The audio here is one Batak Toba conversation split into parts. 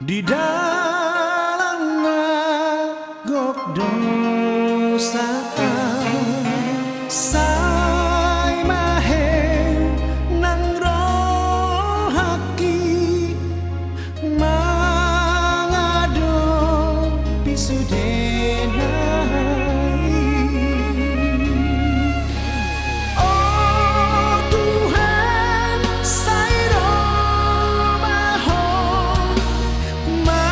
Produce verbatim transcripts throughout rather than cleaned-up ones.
Di dalan na gok dosa, sai ma hea nang rohangki mangadopi sude nai. O Tuhan, sai ro ma Ho ma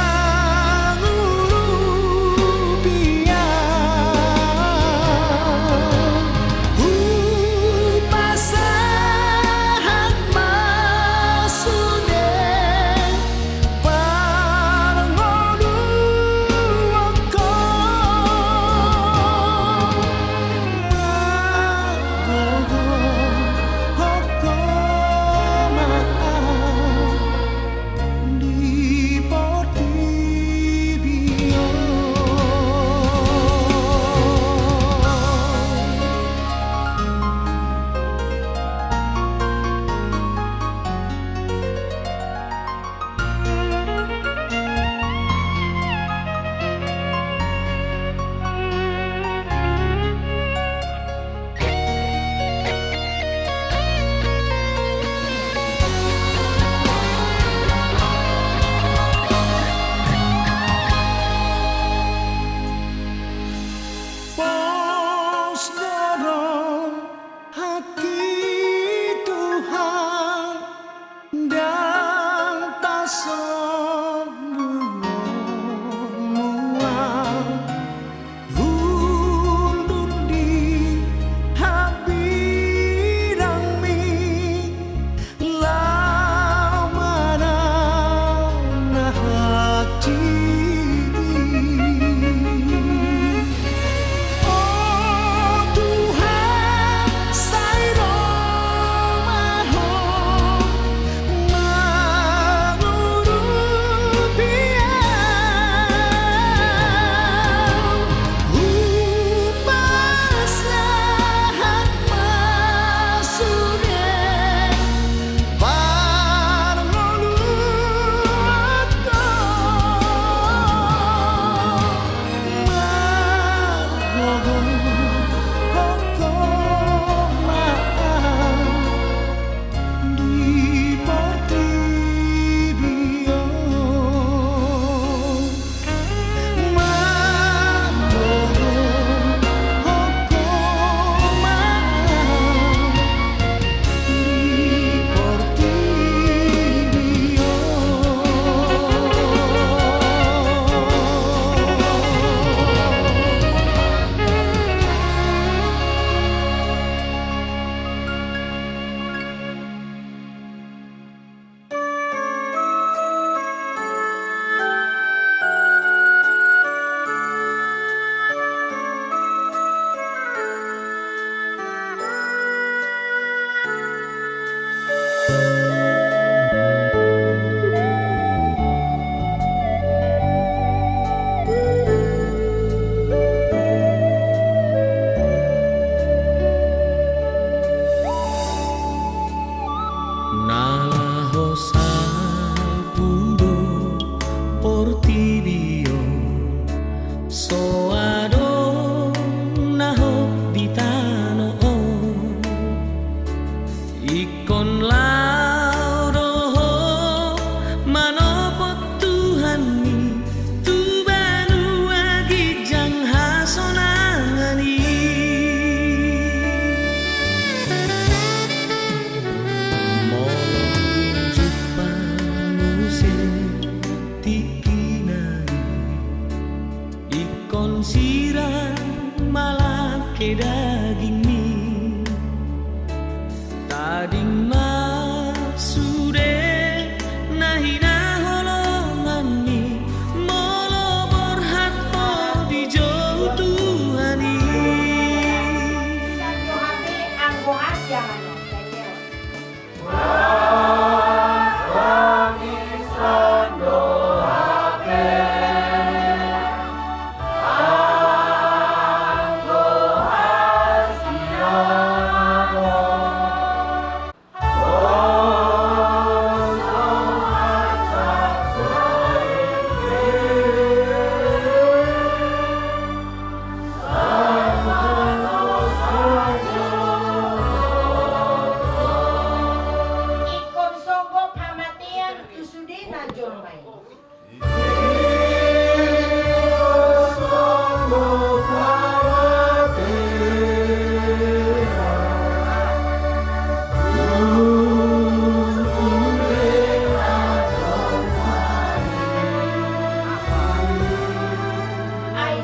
Ai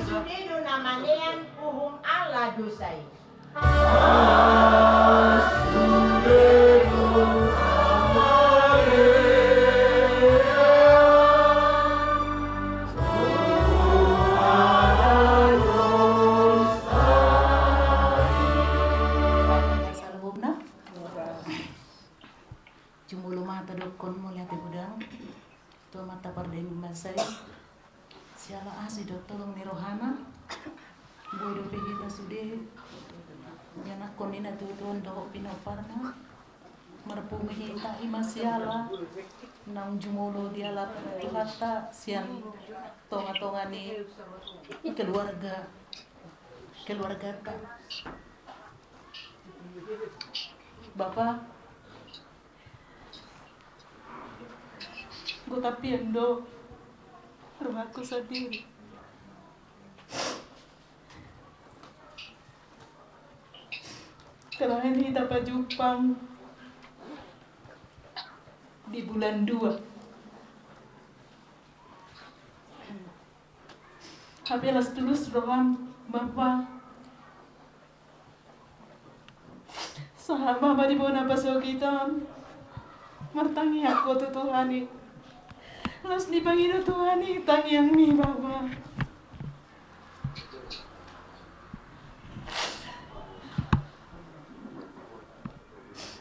sude do na manean uhum ala dosa i. Jumolo ma tadokkon mauliate godang tu Amanta Pardenggan Basa i. Siala asi dohot holong ni rohana, boi dope hita sude ianakhon ni natuatua on dohot pinomparna. Marpungu hita i ma siala naung jumolo dialap Tuhanta sian tongatonga ni keluarga, keluargata. Bapa, gotampian do rohangku sandiri. Terakhir hita pajumpang di bulan dua. Hape las tulus roham, Bapa. Sahat ma di bona pasogit on. Martangiang ho tu Tuhan i. Laos dipangido Tuhan i tangiangmi, Bapa.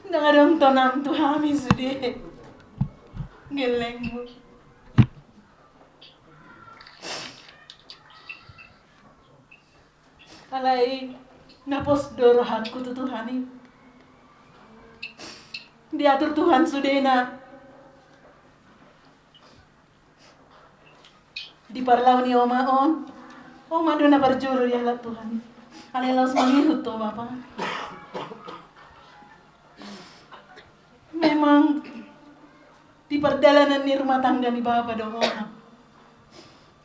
Ndang adong tonam tu hami sude gellengmu. Alai na pos do rohangku tu Tuhan i. Diatur Tuhan sudena. Di parlao ni oma on, oma do na parjolo dialap Tuhan i. Alai laos mangihut ho, Bapa. Memang di pardalanan ni rumah tangga ni Bapa do oma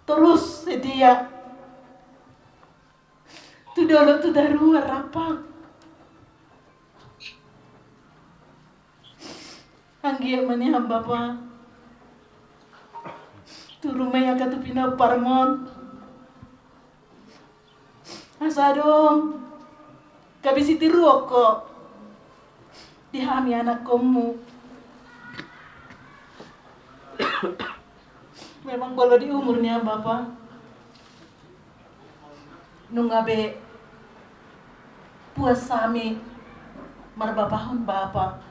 torus setia. Tu dolok tu toruan rap. Anggiat ma nian, Bapa, turun ma i angka tu pinomparmon. Asa adong gabe sitiruon ho di hami anakhonmu. Memang molo di umur nian, Bapa, nunga be puas hami marbapahon, Bapa.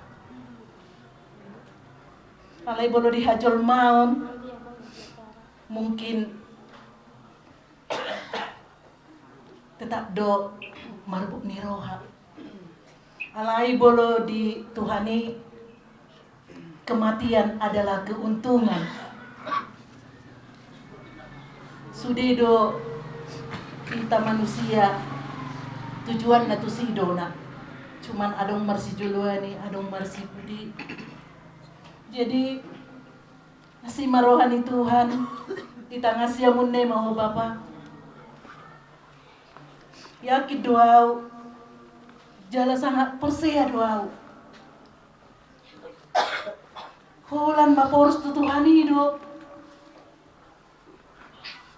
Alai molo di hajolmaon mungkin tetap do marbuk ni roha. Alai molo di Tuhan i, kematian adalah keuntungan. Sude do hita manusia tujuanna tusi do na. Cuman adong marsijoloan i, adong marsipudi. Jadi, asi ma roha ni Tuhan, di tangasi amun nema ho, Bapa. Yakin do au, jala sangat porsea do au. Holan maporus tu Tuhan i do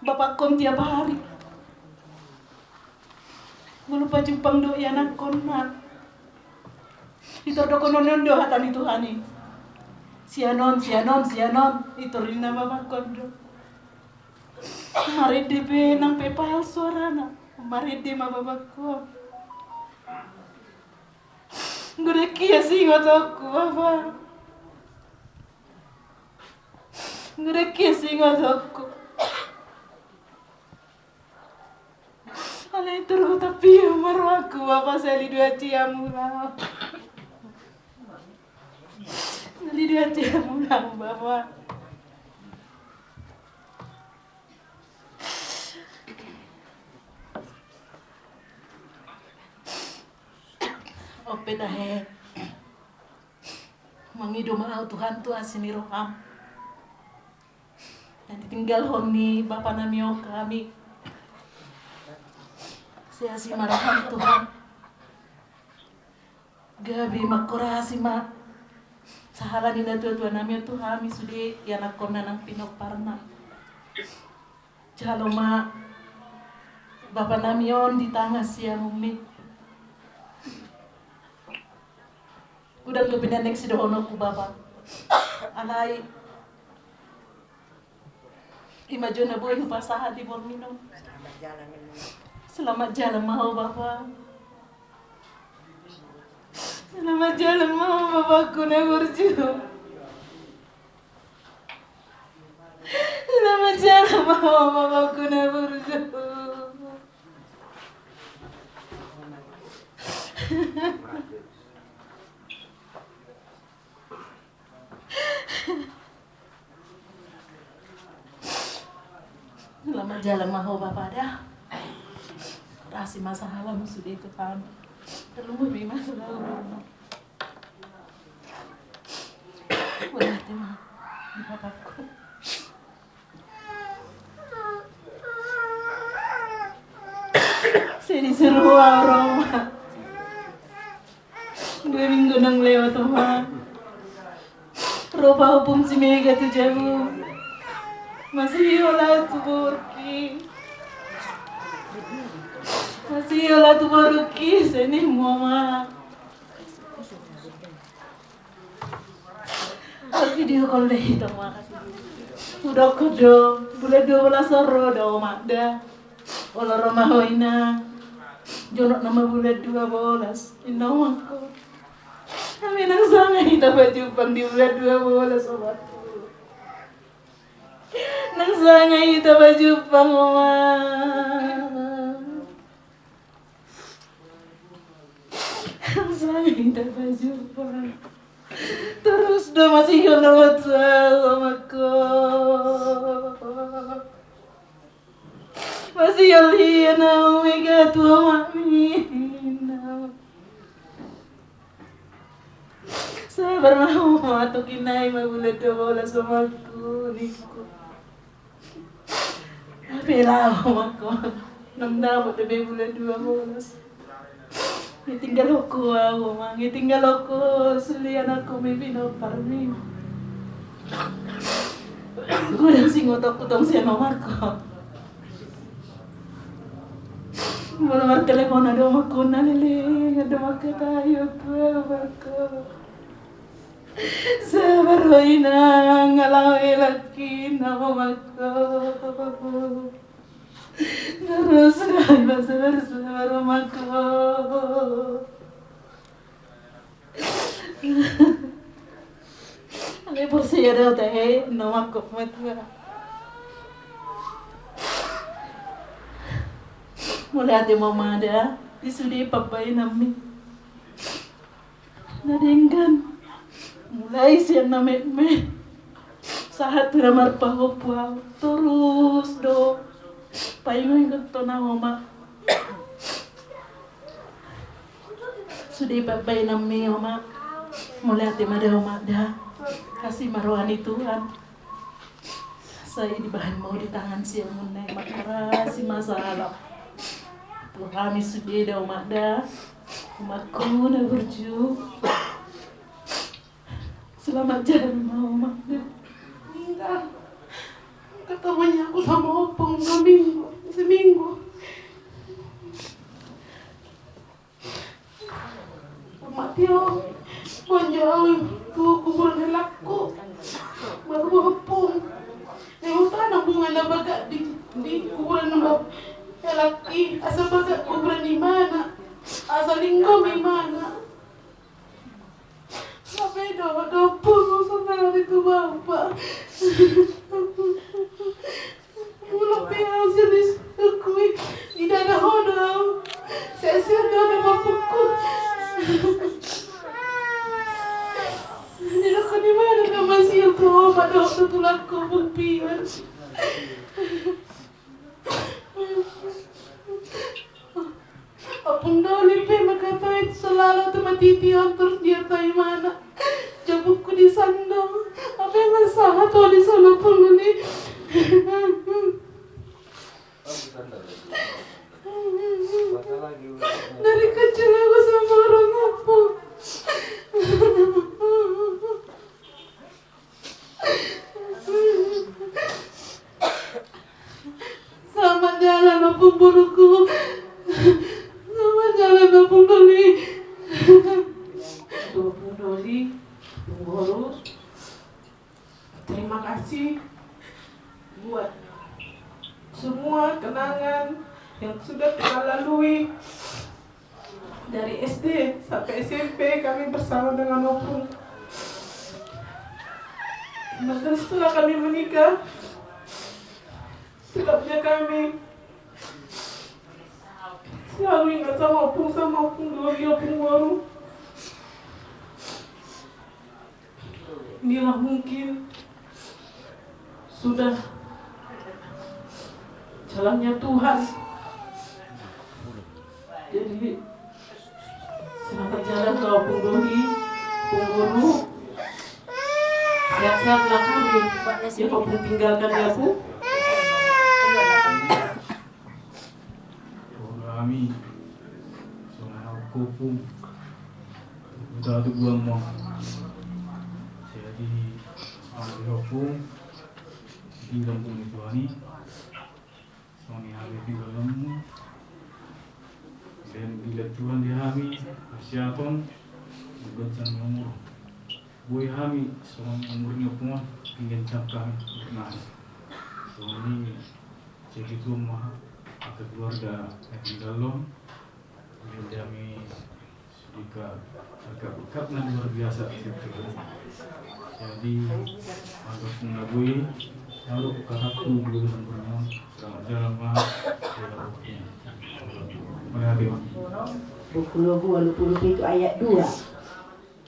bapakkon tiap hari. Molo pajumpang do ianakhonna, itor dohonon do hata ni Tuhan i. Sian on, sian on, sian on, itor ninna bapakkon do. Marende pe nang pe pahal suarana, marende ma bapakkon. Godang hian singotonku, Bapa. Godang hian singotonku. Alai turut tapi ma rohangku, Bapa, sahali dua jam ulang. Sahali dua jam ulang, Bapa. On pe tahe, mangido ma au Tuhan tu asi ni roham. Na ditinggalhon ni bapa nami on hami. Sai asi ma roham Tuhan. Gabe mangkorasi ma sahala ni natuatua nami on tu hami sude ianakhonna nang pinomparna. Jalo ma bapa nami on di tangan siamunmi. Godang dope na naeng sidohononku bapa. Alai ima jo na boi hupasahat di borngin on. Selamat jalan ma ho bapa. Selamat jalan ma ho bapakku na burju. Selamat jalan ma ho bapakku na burju. Selamat jalan ma ho bapa da. Asi ma sahalam sude tu hami. Terlumur di masa lalu. Wah, tema di bapakku. Sai disuruh au ro ma. Dua minggu naung lewat ma. Ro pahompum si Mega tu jabu. Masihol au tu borungki. Masihol au tu borungki, sai nimmu ma. Video call do hita ma. Hudokhon do, bulan dua belas on ro da omak da. Olo ro ma ho inang. Jonok nama bulan dua belas, inna omakku. Hami nang sanga hita pajumpang di bulan dua belas omakku. Nang sanga hita pajumpang omak. Sai tapajumpang. Torus do masihol na masa omakku. Masihol hian au Mega tu omakmi. Sabar ma ho omak, tingki nai ma bulan dua belas omakku ningku. Hape laho omakku, nang dapot dope bulan dua belas. Nga tinggalhon ho au omak, nga tinggalhon ho sude anakku, pinomparmi. Godang singotonku tong sian omakku. Molo martelepon adong omakku na leleng, adong mangkatai ho tu au omakku. Sabar ho inang, nga laho helakki na omakku. Torus do i ma sabar, sabar omakku. Alai porsea do au tahe na omakku matua. Mauliate ma omak da di sude pambaenanmi. Na denggan, mulai sian na metmet sahat tu na marpahompu au, torus do paingotingothon au omak. Sude pambaenanmi omak, mauliate ma da omak da. Asi ma roha ni Tuhan. Sai dibahen ma ho di tangan siamunna i, mangkorasi ma sahalam tu hami sude da omak da. Omakku na burju. Selamat jalan ma ho omak da. Meninggal. Ketemunya aku sama Opung dua minggu, seminggu. Mati ho. Bonjo au tu kuburan helakku. Baru Opung. Ni huta na bunga na bagak di, di kuburan na helakki. Asa bagak kuburan imana. Asa linggo imana. Sampe do, do Opung, sampe hari tu bapa. Mulak pe au sian isungkui, didada ho do au. Sese do na bapakku. Didok ni mana na masih tu omak do tu tulangku pungpian. Opung doli pe mangkatai selalu tu matiti on torus dia tai mana. Jabukku di sandang. Apa yang sahat ho di sana pun ni. Ompung boruku. Selamat jalan, Ompung Doli. Ompung Doli, Ompung Boru. Terima kasih buat semua kenangan yang sudah kita lalui dari S D sampai S M P, kami bersama dengan Ompung. Bahkan setelah kami menikah, tetapnya kami selalu ingat sama Ompung, sama Ompung Doli, Ompung Boru. Inilah mungkin sudah jalannya Tuhan. Jadi, selamat jalan, Ompung Doli, Ompung Boru. Sehat-sehatlah kami. Ya, Ompung, tinggalkan ya, Ompung. Hami songon anak Ompung, huta Tubuan ma. Jadi anak Ompung, di kampung itu ani, songon i hami tinggal nemu. Dan dilean Tuhan di hami hasehaton, bukan sang umur. Boi hami songon umur ni Ompung on, pinggan sangkang. Nah, songon i. Jadi tu ma, angka keluarga na tinggal on, jadi hami sude angka, angka, angka na luar biasa. Jadi angka pun na boi, lalu kakakku dua belas umurnya, selamat jalan ma. Melihat ma. Buku Logu walu pulu pitu ayat dua.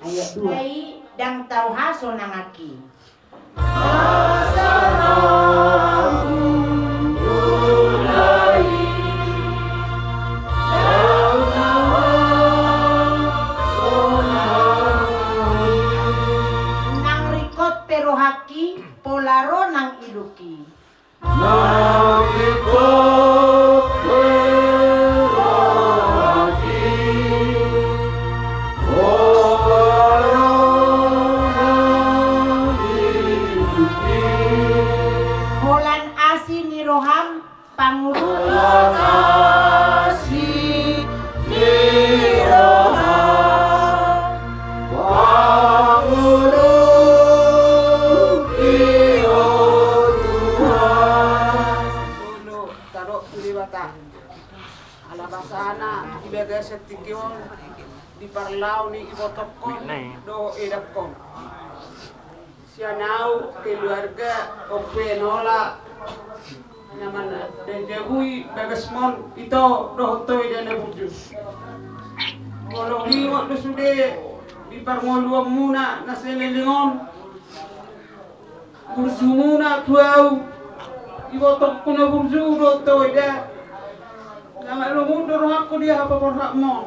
Ayat dua. Ndang tau hasonanganki. Nang ringkot pe rohangki, pola ro nang ilungki. Holan asi ni roham pangurung. Holan asi ni roham pangurung, o Tuhan. Taro tu Debata. Ala basana di bagasan tingki on diparlaon i ibotongkon dohot edangkon. Sian au keluarga Ompu Enola na mandabui bagasmon, ito dohot ito eda na burju. Molo huingot do sude di parngoluanmuna na saleleng on. Burjumuna tu au, ibotongku na burju dohot ito eda. Nunga lomo do rohangku di hapaborhatmon.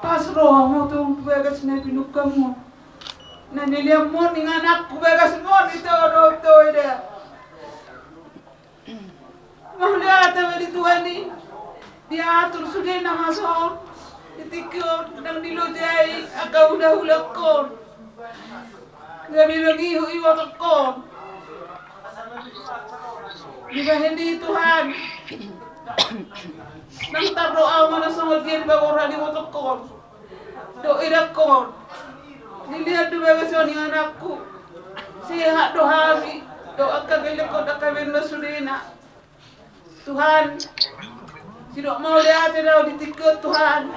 Pas rohamon tu bagas na pinungkamon, na nileanmon ingananku bagasmon, ito dohot ito eda. Mauliate ma di Tuhan i, diatur sude na masa on. Di tingki on ndang dilojai angka hulahulangkon. Gabe mangihut ibotongkon. Dibahen i Tuhan, ndang tarro au ma na songon dia dipaborhat ibotongkon dohot edangkon. Dilehon do bagas on ingananku. Sehat do hami dohot angka gellengkon, angka bahenna sudena. Tuhan, sidok mauliate do au di tingki on Tuhan.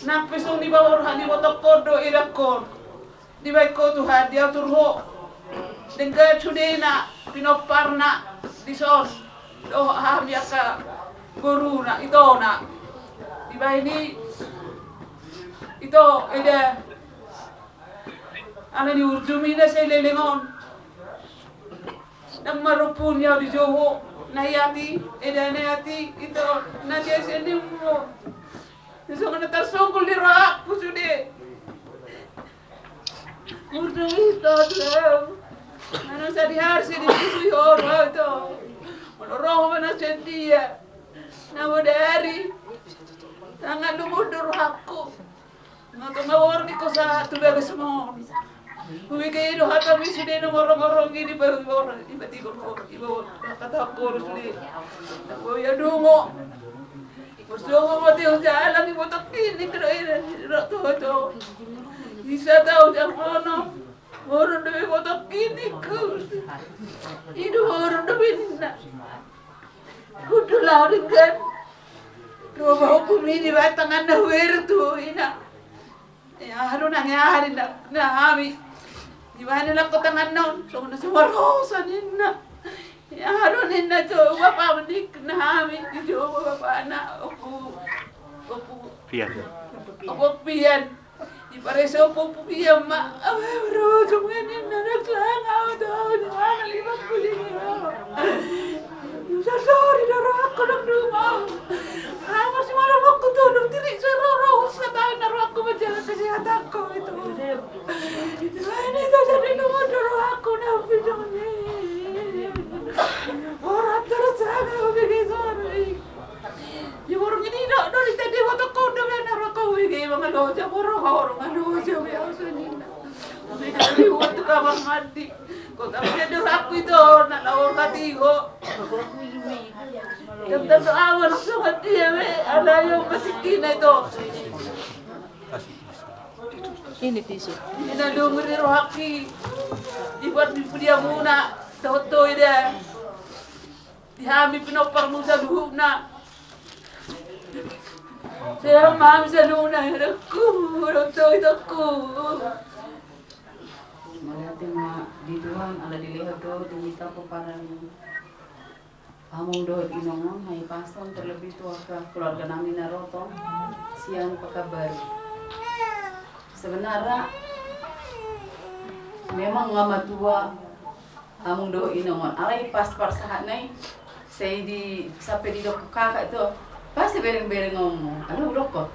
Nang pe songon i dipaborhat ibotongkon dohot edangkon, dibahen Ho Tuhan, diatur Ho. Denggan sudena pinomparna dison dohot hami angka boruna, itona. Dibahen i ito eda, ala ni burjumi na saleleng on. Ndang marompu ni au dijou Ho, na iati, eda na iati, ito na iati, sian ni Ho. Songon na tarsonggol di rohangku sude. Burju ito tu au. Manang sadihari sadihari Ho ro au ito. Molo ro Ho manang sian dia, na bodari, ndang lomo do rohangku. Nga tonga borngin Ho sahat tu bagasmon. Hubege do hata mi sude na ngorong-ngorong i, di bawah i, di bawah i, di bawah i, di bawah i, di bawah i, di bawah i, di bawah i. Marsogo ma Tio Jalang, iboto ni kira-kira rok toto. Isa tau jam ono. Boru do be iboto ni ku. I do boru do be ninna. Kudu laho denggan. Roba hukum i di batang anna hueru tu ina. Ia, aduh, nang ia, ari na, na hami. Di mana na kota nganon, songon na sumarosa ninna. Ia, aduh, ninna, coba pamenik na hami, di coba bapakna, opu, opu. Pian. Opu Pian. Di pareso opu Pian ma, awe, bro, cuma ninna, na sanga, au, tau, di mana, lima kuling, Sasori do rohangku dung dung au. Au marsimalamokku tu dung tirik sero rohangku, sataon na rohangku manjaga kesehatanku itu. Itu ini saja di nomor do rohangku na pijong ni. Orang terus sana begini sore. Di warung ini dok dok di tadi foto kau dok na rohangku begini mangalo jam orang orang anu jam ya sini. Jadi waktu kamar mandi. Kota Medan do rohangku itu, na laor hati ho. Tentu awan so hati ya we, ala yo masih kina itu. Ini tisu. Ini na dungu di rohangki. Ibuat di pudiamuna, tau to ida. Di hami pinompar mu saluhutna. Sehat ma hami saluhutna, herengku, rotoi tokku. Mauliate ma di Tuhan, ala dilehon do di hita pomparan among dohot inong on, hahipason, terlebih tu angka keluarga nami na ro tong sian Pekanbaru. Sebenarna memang nga matua among dohot inong on. Alai pas parsahatna i, sai di, sampe didok kakak tu, pasti bereng-bereng ngomong. Aduh, udokkon.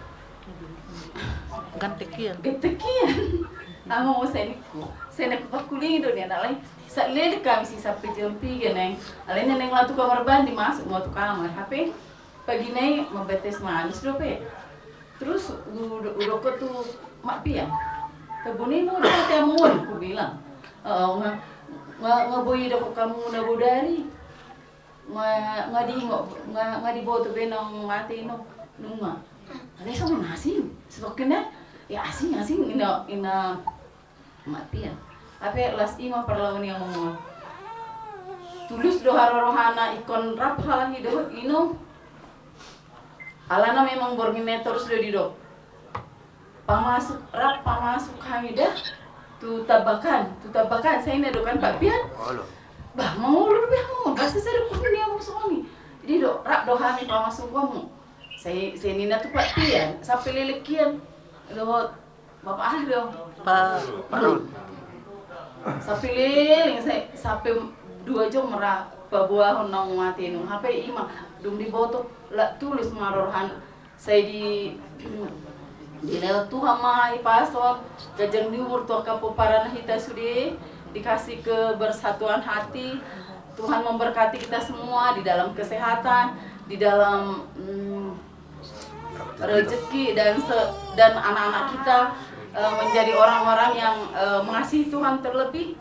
Gantek hian. Gantek hian. Among, sai ningku. Sai ningku pakulingi do nian, alai. Saleleng hami si sampe jam piga naeng. Alai naeng laho tu kamar mandi, masuk ma tu kamar. Hape pagi nai mambaen teh manis dope. Terus udo-, udokkon tu Mak Pian. Tabo ni molo hata among on, kubilang. Nga, nga, nga boi didok hamu na bodari. Nga, nga diingot, nga, nga diboto be naung mate inong, nunga. Alai songon asing. Setokkina, ia asing, asing, ina, ina Mak Pian. Hape las i ma parlaho ni among on. Tulus do harorohana ingkon rap halak i dohot inong. Alana memang borngin na torus do didok. Pamasuk, rap pamasuk hami da tu Tabakan, tu Tabakan, sai ninna do kan Pak Pian? Bah, mangolu be hamu, bah, sai sada kudu ni among songon i. Jadi do, rap do hami pamasuk hamu. Sai, sai ninna tu Pak Pian, sampe leleng hian. Dohot Bapak aha do? Pak Rul. Sampe leleng, sai, sampe dua jam ra paboahon naung mate inong. Hape i ma, dung diboto, la tulus ma harorohana. Sai di, dilehon Tuhan ma hahipason, ganjang ni umur tu angka pomparan hita sude, dikasih kebersatuan hati. Tuhan memberkati kita semua di dalam kesehatan, di dalam, mm, rezeki dan se-, dan anak-anak kita, eh, menjadi orang-orang yang, eh, mengasihi Tuhan terlebih,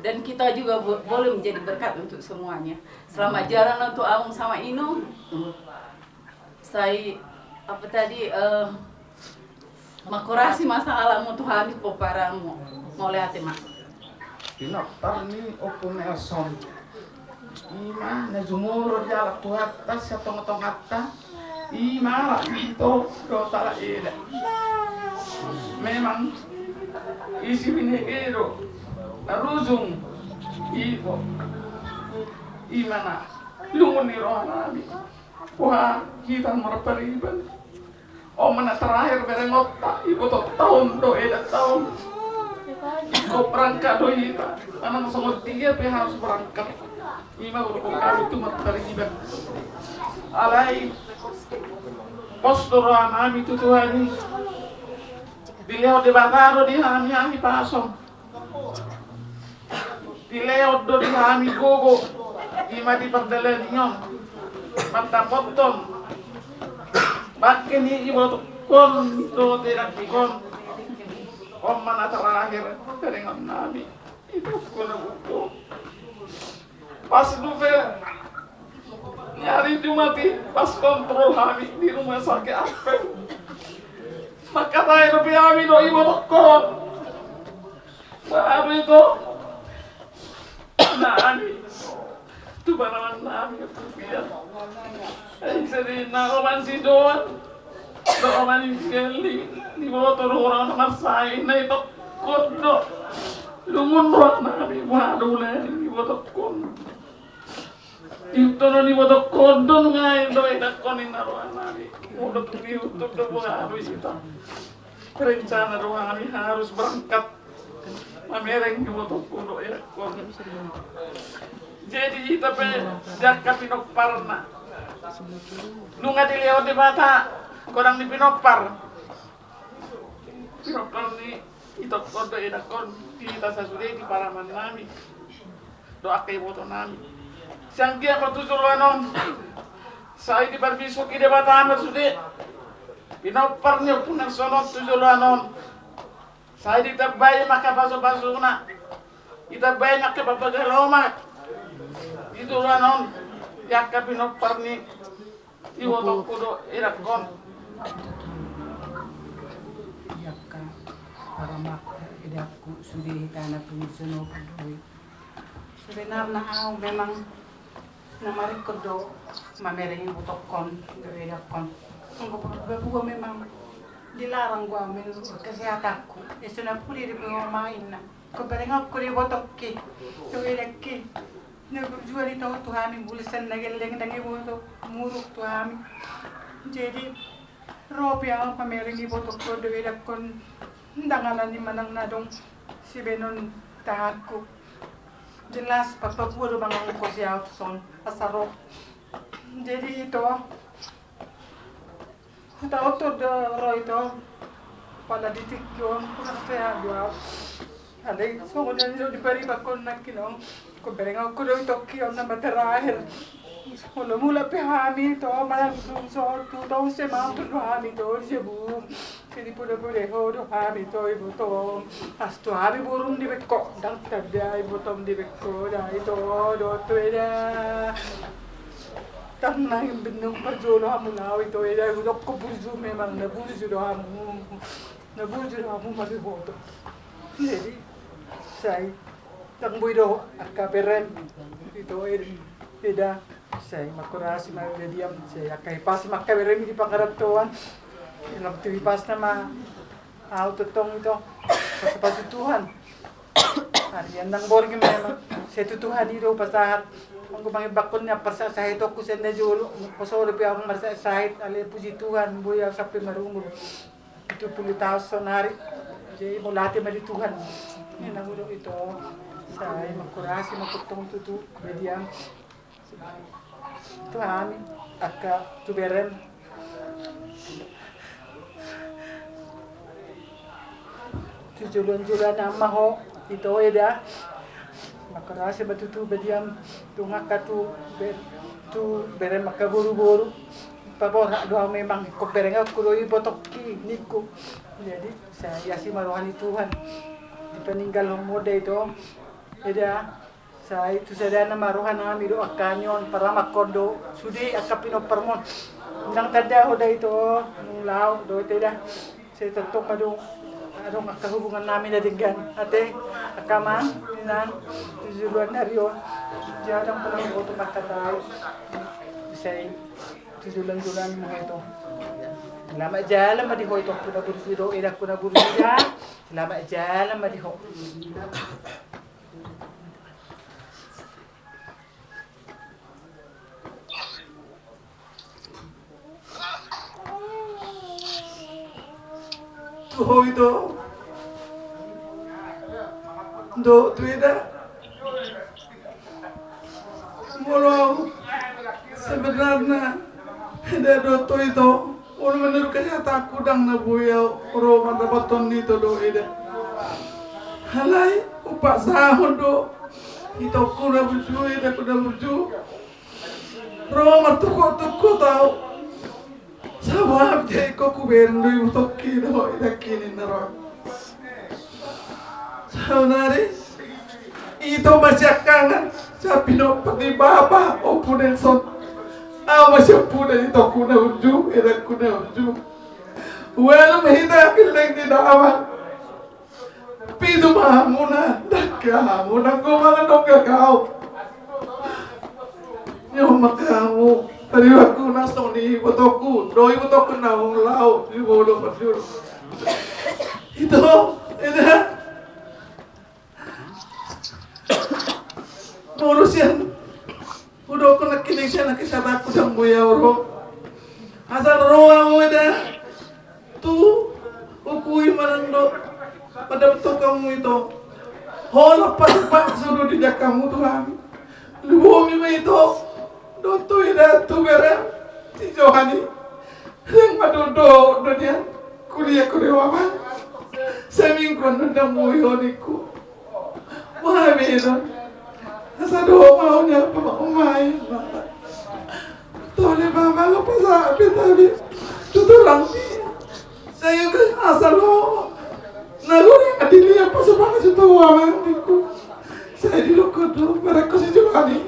dan kita juga bo-, boleh menjadi berkat untuk semuanya. Selamat jalan untuk among sama inong. Sai, apa tadi, eh, mangkorasi ma sahalakmu tu hami pomparanmu. Mauliate ma. Pinantar ni Ompu Nelson. I ma na jumolo dialap Tuhanta sian tonga-tonganta. I ma alap ni ito dohot halak eda. Memang isi binege do na rujung. I, i ma na lungun ni roha nami. Wah, hita marpariban. On ma na terakhir berengonta, ibotonta on do edanta on. Ingkon berangkat do hita. Manang songon dia pe harus berangkat. I ma udokkon hami tu marpariban. Alai pos do roha nami tu Tuhan i. Dilehon Debata do di hami hahipason. Dilehon do di hami gogo, i ma di pardalanan on, mandapothon bangke ni ibotongkon dohot edangkon. On ma na terakhir, pelean nami. Ito, kona buku. Pas dope ni ari Jumat i, pas kontrol hami di rumah sakit Apem. Mangkatai dope hami dohot ibotohon. Baru ito. Nami. Tu panaman nami tu dia. Ai seri na oman si Doan. Dohot oman si Eli. Ni boto do orang na marsai na ito kondo. Lungun roha nami. Waduh, na ni botohon. Ito do ni botohon do ngai do edakon inna roha nami. Udah tu ni utuh do baru ita. Rencana do hami harus berangkat. Mamereng ibotohon dohot edakon. Jadi ita pe di angka pinomparna. Nunga dilehon Debata godang ni pinompar. Pinompar ni itohon dohot edakon di hita sasude di panaman nami. Dohot angka iboto nami. Sian dia ma tu joloan on. Sai diparbisuhi Debata ma sude. Pinompar ni ompunta on tu joloan on. Sai ditambai ma angka pasupasuna. Ditambai ma angka papagaroma. Di joloan on. Di angka pinompar ni ibotohon dohot edakon. Di angka paramahon edakku sude hita na pungu sonopun do i. Sebenarna au memang na maringkot do mamereng ibotohon dohot edakon. Anggo parbabua memang dilarang do au menurut kesehatanku. Eso na puli dope au ma inna. Ingkon berengonku do ibotongki dohot edakki. Na burju do i tu hami, molo sian na gelleng ndang iboto, muruk tu hami. Jadi ro pe au mamereng ibotohon dohot edakon, ndang alani manang na adong sibahenon tanganku. Jelas parbabua do manganhon ho sian au tuson asa ro. Jadi ito, hutaoto do ro ito. Pala di tingki on kurang sehat do au. Alai songon na nidok ni paribanhon nangkin on. Ingkon berengonku do itongki on nama terakhir. Molo mulak pe hami ito manang dung so tu tong se mantu do hami ito di jabu. Jadi poda-poda ho do hami ito ibotom. Astu hami borum dibahen ho, ndang tanda ibotom dibahen ho da ito dohot tu eda. Ndang na bennung parjolo hamu laho ito eda, hudok ho burju memang na burju do hamu. Na burju do hamu masiboto. Jadi sai ndang boi do angka berem ito eda. Sai mangkorasi ma eda diam, sai angka hipas ma angka berem i di pangarantoan. Lam tu hipasna ma au tongtong ito. Pasu-pasu Tuhan. Ari ndang borngin memang. Sai tu Tuhan i do pasahat. Anggo mangimbangkon ni parsahat-sahat ito ku sian na jolo. Poso dope au marsahat-sahat, alai puji Tuhan boi au sampe marumur pitu pulu taon saonari. Jadi mauliate ma di Tuhan. Ninna hudok ito. Sai mangkorasi ma tongtong tutu eda diam. Tu hami angka tu berem. Tu joloan-joloan an ma ho ito eda. Mangkorasi ma tutu eda diam. Dung angka tu be-, tu berem angka boru-boru. Paborhat do au memang, ingkon berengonku do ibotongki ningku. Jadi sai asi ma roha ni Tuhan. Dipaninggalhon ho da ito eda. Sai tu sadana ma roha nami dohot angka ni on, paramahon do sude angka pinomparmon. Ndang tanda ho da ito, nunga laho do ito eda. Sai tongtong ma do adong angka hubungan nami na denggan. Ate angka amang, inang, tu joloan ni ari on. Jadi ndang pernah boto mangkatai. Sai tu joloan-joloan ma ho ito. Selamat jalan ma di ho ito, ku na burju do, eda ku na burju da. Selamat jalan ma di ho. Tu ho ito. Dohot tu eda. Molo au sebenarna eda dohot ito. Molo menurut kesehatanku ndang na boi au ro mandapothon ito dohot eda. Alai hupasahat do itongku na burju, edangku na burju. Ro martungkot-tungkot au. Sabab jadi ingkon hubereng do ibotongki dohot edangki ninna ro. Saonari ito ma siangkangan, sian pinompar ni bapa, Ompu Nelson. Ahu ma siampudan itongku na burju, edangku na burju. Ualu ma hita gelleng ni damang. Pitu ma hamuna, ndang hamu nanggo mangan dongan ahu. Nyaman ma hamu, tarimakku na songon i ibotongku, do ibotongku na hulaho, di bodo parjolo. Ito, eda. Molo sian hudokkon nangkining sian nangkin sahatku ndang boi ahu ro. Asal ro ahu eda tu ukui manang do mandapothon hamu ito. Holan pasupasu do dijangkon hamu tu hami. Lumobi ma ito. Dohot tu eda tu bere si Johan i. Leng ma do do do dia. Kuliah kuliah mama. Saminggu annon ndang boi ho ningku. Boha be do. Asa do ma ho ni apa ma umai. Tole mama lo pasa ape tabi. Tutulang di. Sai asa lo. Na lo ni adili apa semangat situ amang ningku. Sai diloko do mereka si Johan i.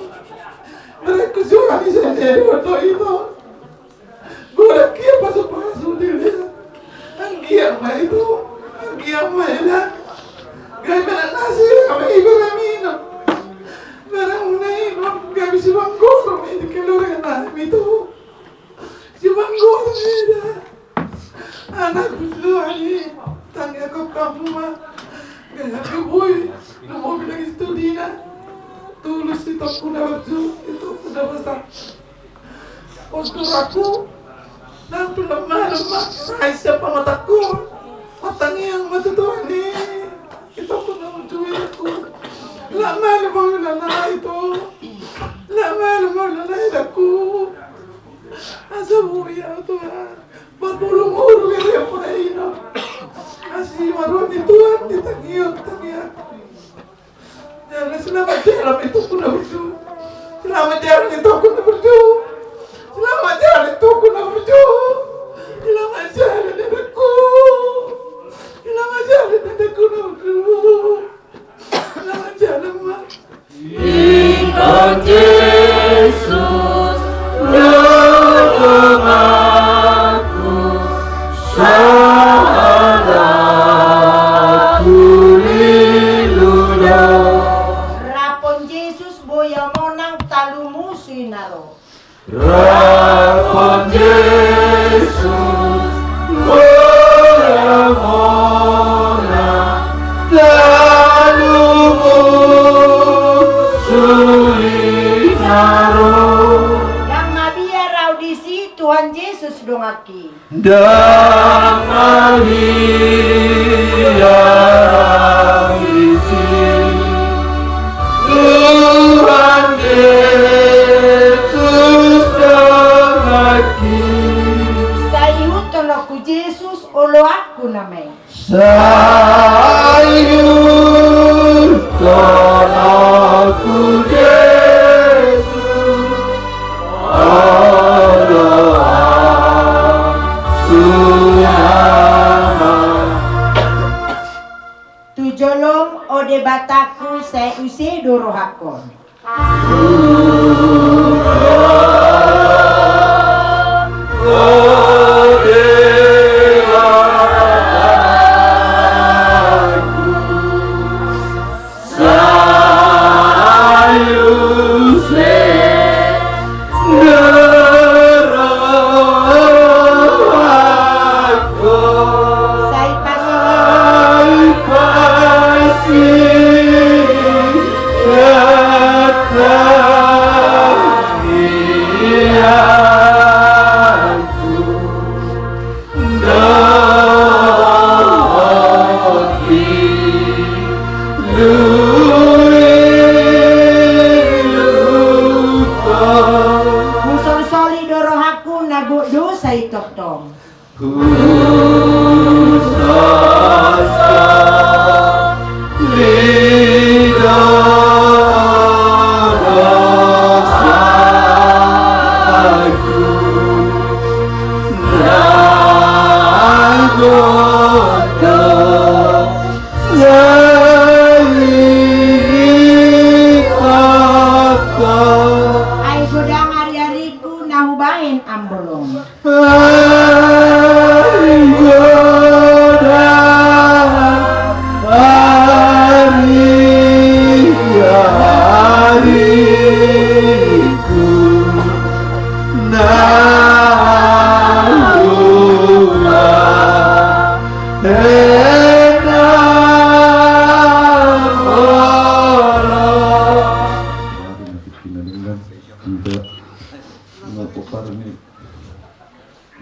Mereka si Johan i sai dia do ito. Godang anggiat pasupasu dilehon. Anggiat ma ito, anggiat ma eda. Gabe anak nasi, gabe ibarat minum. Barang unai non, gabe sibanggor ma ito keluarga nami ito. Sibanggor ma eda. Anakku suani, tangiangkon hamu ma. Gabe boi, lumobi lagi studina. Tulus itongku na burju, itongku na basa. Os doraku, nang tu lemah lemah, sai siapa mataku. Matangiang ma tu Tuhan i. Itongku na burju aku. Lemah lemah ulana ito. Lemah lemah ulana idaku. Asa boi ahu Tuhan. Bapulu muru gede pura ino. Asi maroni Tuhan di tangiang tangiang. Jalan selamat jalan itongku na burju. Selamat jalan itongku na burju. Selamat jalan itongku na burju. Selamat jalan anakku. Selamat jalan anakku na burju. Selamat jalan ma. Ingkon Jesus, tolong aku, salah kulilu do. Rapon Jesus boi ahu monang talu musu i na ro. Rapon Jesus, boi ahu monang talu musu i na ro. Ndang mabiar ahu disi, Tuhan Jesus donganki. Ndang mabiar ahu disi, Tuhan Jesus donganki. Sai ihuthon ho Jesus oloanku na mei. Sai ihuthon ho Jesus oloanku na mei. Tu jolom, o Debatangku, sai use do rohangkon. Husolsoli do rohangku na gok dosa i tongtong. Ambolong.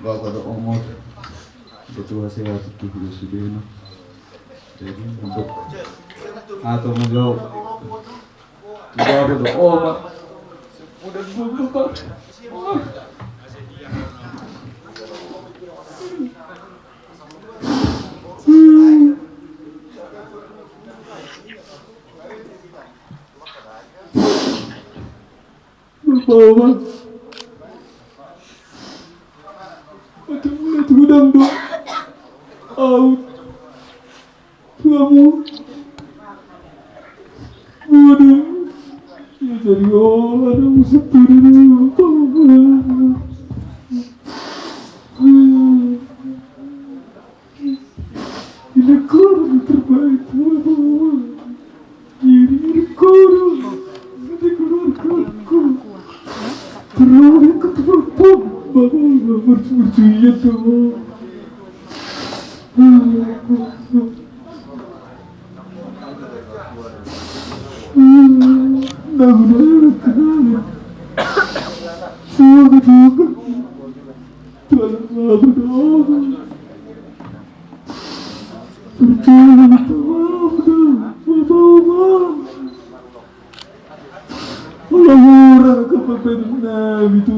Bapa dohot omak, ketua sehat tu sudah sudena. Jadi untuk atau menjawab tu bapa dohot omak. Udah dua puluh tahun. Bapak, aduh, mulai tudang do. Au. Tuamu. Waduh. Ya jadi, oh, ada musuh turun. Ini keluarga terbaik, Bapak. Ini, ini keluarga. Ini keluarga. Keluarga ketua pun, Bapak, Bapak, berjuang tuh. Nah, udah, udah. Tuhan, Bapak, Bapak. Percaya sama Tuhan, Bapak, Bapak. Olo, murah kepepenan itu.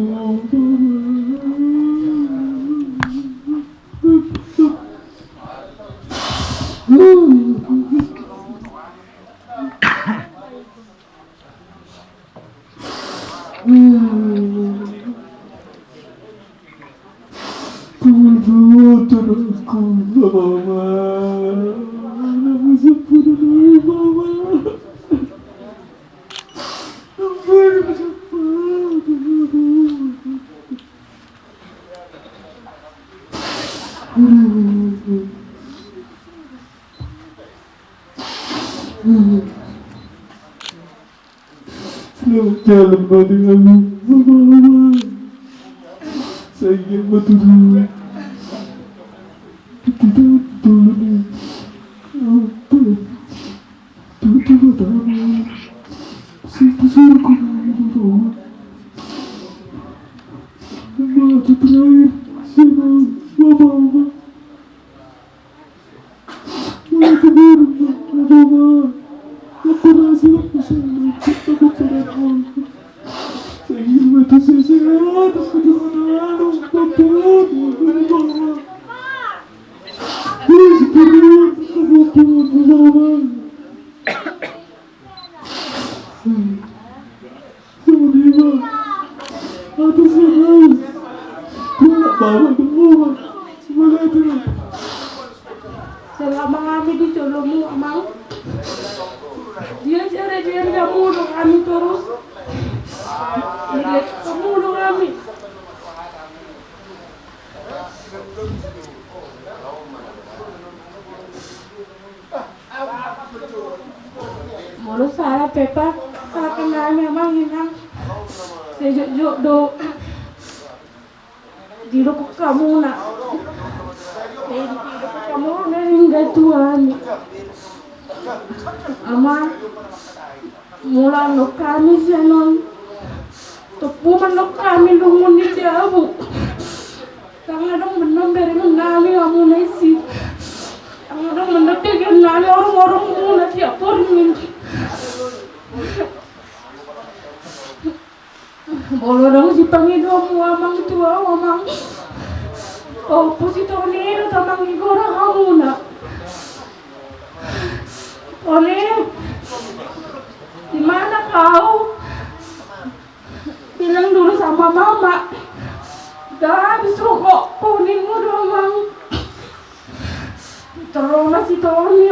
Selamat jalan, Pak, dengan Bapak. Saya ingin bertemu. Kita dulu nih. Apa? Tutu, Bapak. Situ suruh kau dulu. Bapak, itu terakhir. Sini, Bapak. Selama hami di jolomu, Amang, dia jare dia nda mulu hami torus. Dia mulu hami. Molo sala pe, Pak, sala pe nami, Amang, Inang. Sejotjot do. Didok hamuna. Didok hamuna, ninggal tuan. Amang. Molo mandok hami sian on, tompu mandok hami lungun ni jabu. Ndang adong be na berengon nami hamuna disi. Ndang adong be na berengon nami orungoruan muna tiap borngin. Molo adong sipangidomu, Amang, tu ahu, Amang. Ompu si Toni do, Amang, igora hamuna. Toni, di mana kau? Bilang dulu sama Mama. Udah habis rokok, Toni, udah, Amang. Terus masih Toni,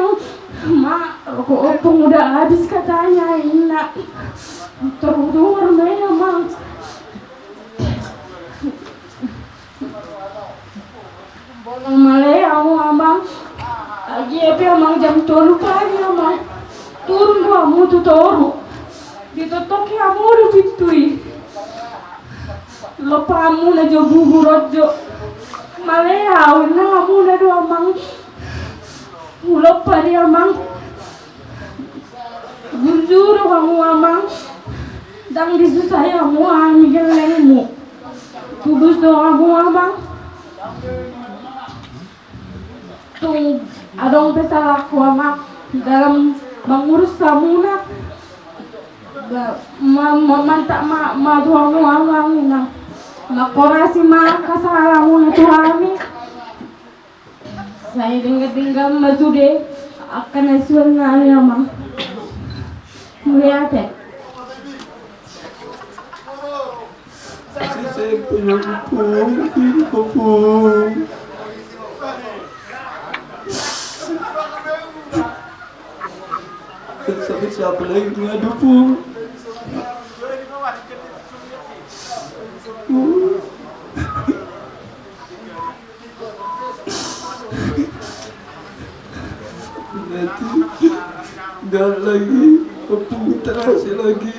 Ma, rokok opung udah habis katanya, Inna. Terus dengar, Amang. Tu toru, ditoktoki hamu do pintu i. Lompa hamuna jo bubu ro jo. Male au, ninna hamuna do amang. Hulompa di amang. Gunju do hamu amang. Ndang disusai hamu hami gellengmu. Tulus do hamu amang. Tung adong pe salahku amang dalam mangurus hamuna. Ba, ma, ma, mantap ma, ma tu hamu amang inang. Mangkorasi ma angka sahalahmuna tu hami. Sai denggan-denggan ma sude angka na suan nami amang. Mauliate. Sisip punya kupung, kupung. Tapi siapa lagi punya dukung? Nanti, nggak lagi, kupung terasa lagi.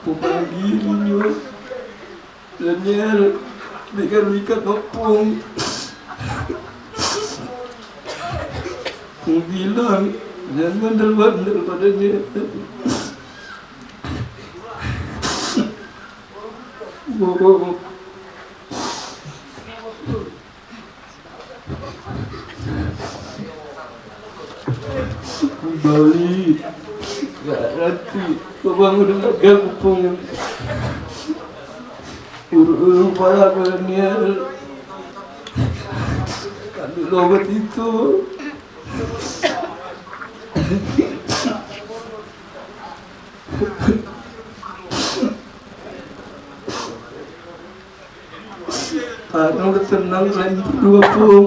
Pupagi ninyo Daniel, dikalikan opung. Pung bilang, dan bandel-bandel pada dia. Bohong. Bali. Gak ngerti. Bapak udah gak gabung. Uru-uru pala Daniel. Kami lobat itu. Karena udah tenang, lain berdua pun.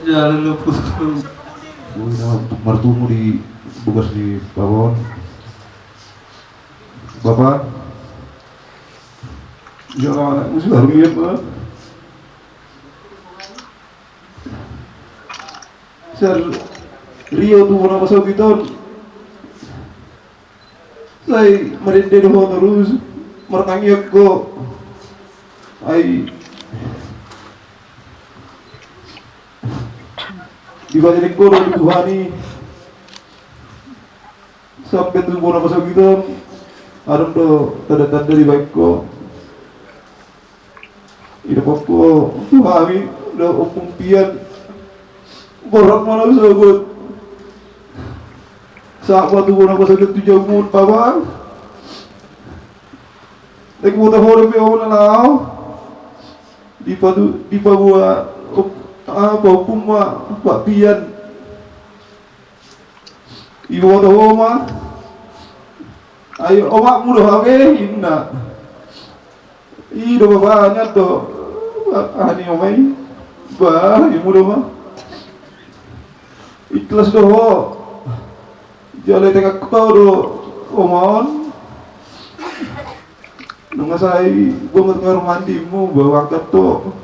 Jalan lo pulang. Woi, na martumu di bukas di Bapak. Bapak. Ya, anak musuh harus lihat, Pak. Sir Rio tu bona pasogi ton. Sai marende do ho torus, martangiang ho. Ai dipajaring ho do di Tuhan i. Sampe tu bona pasogi ton, adong do tanda-tanda dibaen ho. Idok ho tu hami do ompung pian. Borhat ma na sogot. Sahat ma tu bona pasogi tu jabu on, Bapak. Naeng huboto ho dope au na laho. Dipatu, dipaboa, op-, ah, paompung ma, Pak, pian. Iboto ho ma. Ai omakmu do hape, inna. I do, Bapak, nian do. Aha ni oma i? Bah, imu do ma. Ikhlas do ho. Jala i tengah kau do oma on. Nunga sai bongot nga rumah andimu, bah, angkat ho.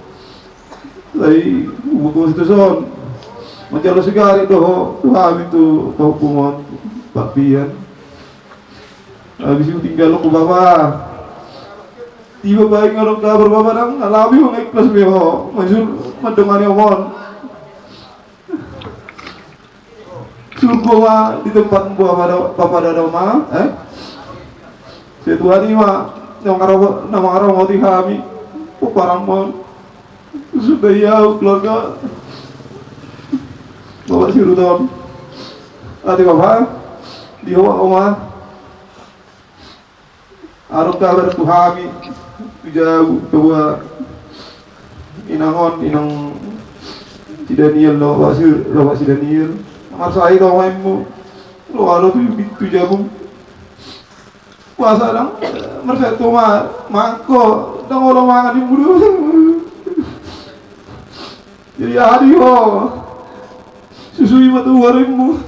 Sai buku situ son. Manjalo sigari do ho tu hami tu paompung on, Pak, pian. Habis itu tinggal ho, Bapak. Tiba baik ngadong kabar, Bapak, dang alami ho, nga ikhlas be ho. Maksud mandongani oma on. Sungguh ma di tempat Bapak da-, Bapak dada ma, eh? Sai Tuhan i ma na mangaramo-, na mangaramoti hami. Pomparanmon. Sude i au keluarga Bapak Siruton. Ate Bapak, di ho ma. Adong kabar tu hami tu jabu, paboa inang on, inang si Daniel, do, Bapak si, Bapak si Daniel. Marsahit oma, imu. Ro alo tu, tu jabu. Puasa dang, eh, merseto ma, mangko, dang olo mangan imbu do. Jadi aha di ho? Susui ma tu warungmu.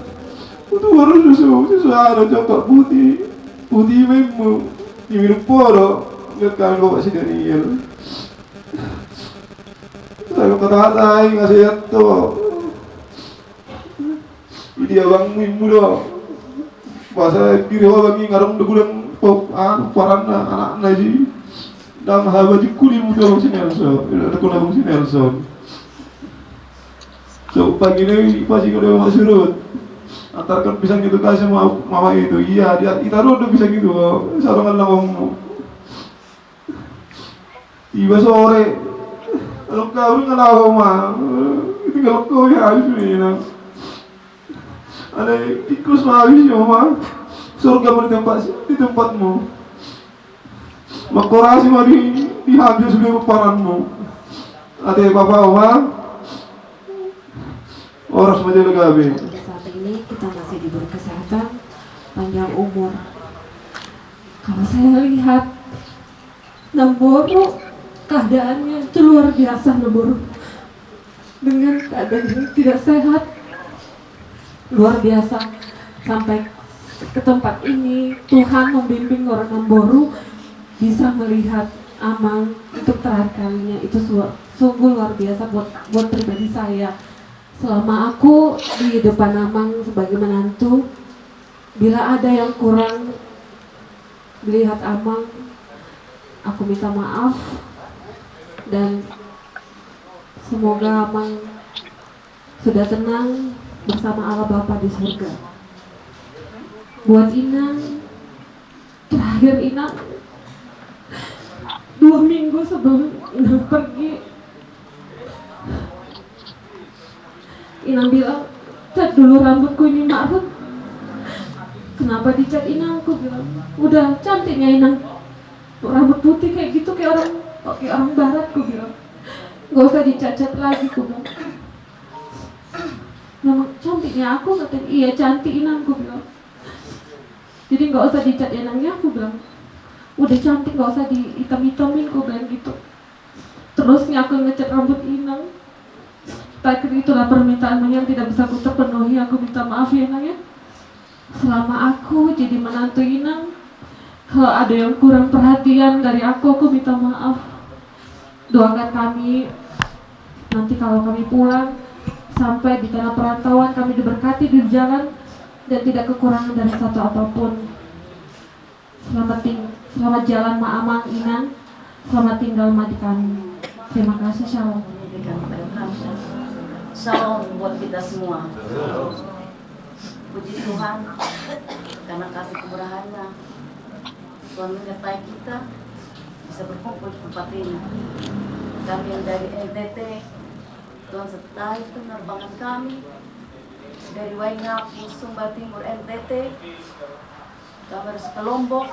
Tu warung susu, susu ada coklat putih. Putih memmu. Diminum podo. Ingat kami bapak si Daniel. Saya kata-kata, ingat saya tuh. Jadi abangmu imbu do. Puasa diri ho bang, ngarung do gudang, anu, paranna, anakna si. Dang haba jikku di muda bang si Nelson. Ada kuna bang si Nelson. So pagi ini pasti kau udah surut. Antarkan pisang itu kasih mama itu. Iya, dia, ita do pisang itu. Sarungan lawanmu. Iba sore. Kalau kau nggak tahu mah, itu kalau kau ya habis ini, nah. Ada tikus mah habis ya mah. Surga mau di tempat, di tempatmu. Makorasi mah di, di habis sudah paranmu. Ada bapak mah. Horas ma jala gabe. Untuk saat ini kita masih diberi kesehatan, panjang umur. Kalau saya lihat, Namboru keadaannya itu luar biasa, Namboru. Dengan keadaan yang tidak sehat, luar biasa. Sampai ke tempat ini, Tuhan membimbing orang Namboru bisa melihat Amang untuk terakhir kalinya. Itu su-, sungguh luar biasa buat, buat pribadi saya. Selama aku di depan Amang sebagai menantu, bila ada yang kurang melihat Amang, aku minta maaf, dan semoga Amang sudah tenang bersama Allah Bapa di surga. Buat Inang, terakhir Inang, dua minggu sebelum Inang pergi, Inang bilang, "Cat dulu rambutku ini, Mak Rut." "Kenapa dicat, Inang?" ku bilang. "Udah cantiknya, Inang. Rambut putih kayak gitu, kayak orang, kayak orang barat," ku bilang. "Nggak usah dicat-cat lagi," ku bilang. "Memang cantiknya aku," katanya. "Iya, cantik, Inang," ku bilang. "Jadi nggak usah dicat Inangnya," aku bilang. "Udah cantik, nggak usah dihitam-hitamin," aku bilang gitu. Terusnya aku ngecat rambut Inang. Terakhir itulah permintaanmu yang tidak bisa ku terpenuhi. Aku minta maaf ya, Nang, ya. Selama aku jadi menantu Inang, kalau ada yang kurang perhatian dari aku, aku minta maaf. Doakan kami nanti kalau kami pulang, sampai di tanah perantauan kami diberkati di jalan dan tidak kekurangan dari satu apapun. Selamat ting-, selamat jalan ma Amang Inang. Selamat tinggal ma di kami. Terima kasih, shalom. Shalom buat kita semua. Puji Tuhan, karena kasih kemurahan-Nya, Tuhan menyertai kita bisa berkumpul di tempat ini. Kami yang dari N T T, Tuhan sertai penerbangan kami dari Waingapu, Sumba Timur, N T T. Kami harus ke Lombok,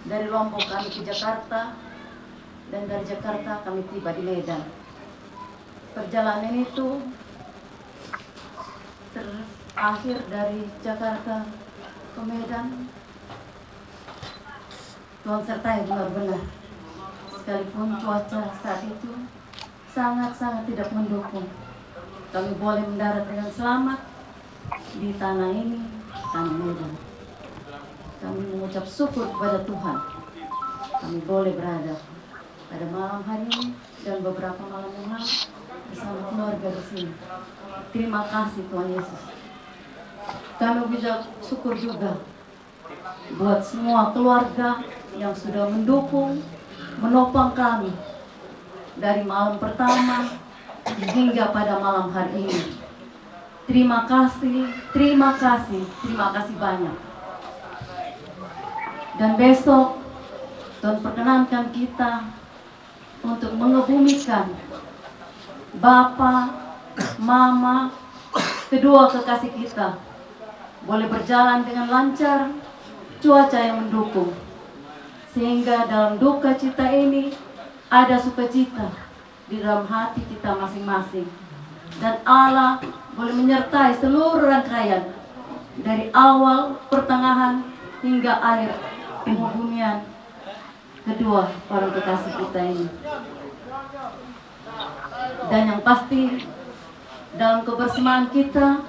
dari Lombok kami ke Jakarta, dan dari Jakarta kami tiba di Medan. Perjalanan itu terakhir dari Jakarta ke Medan, Tuhan sertai benar-benar. Sekalipun cuaca saat itu sangat-sangat tidak mendukung, kami boleh mendarat dengan selamat di tanah ini, tanah Medan. Kami mengucap syukur kepada Tuhan, kami boleh berada pada malam hari ini dan beberapa malam yang lalu bersama keluarga di sini. Terima kasih, Tuhan Yesus. Kami mengucap syukur juga buat semua keluarga yang sudah mendukung, menopang kami dari malam pertama hingga pada malam hari ini. Terima kasih, terima kasih, terima kasih banyak. Dan besok, Tuhan perkenankan kita untuk mengebumikan Bapa, Mama, kedua kekasih kita boleh berjalan dengan lancar, cuaca yang mendukung, sehingga dalam duka cita ini ada sukacita di dalam hati kita masing-masing, dan Allah boleh menyertai seluruh rangkaian dari awal, pertengahan, hingga akhir hubungan kedua orang kekasih kita ini. Dan yang pasti, dalam kebersamaan kita,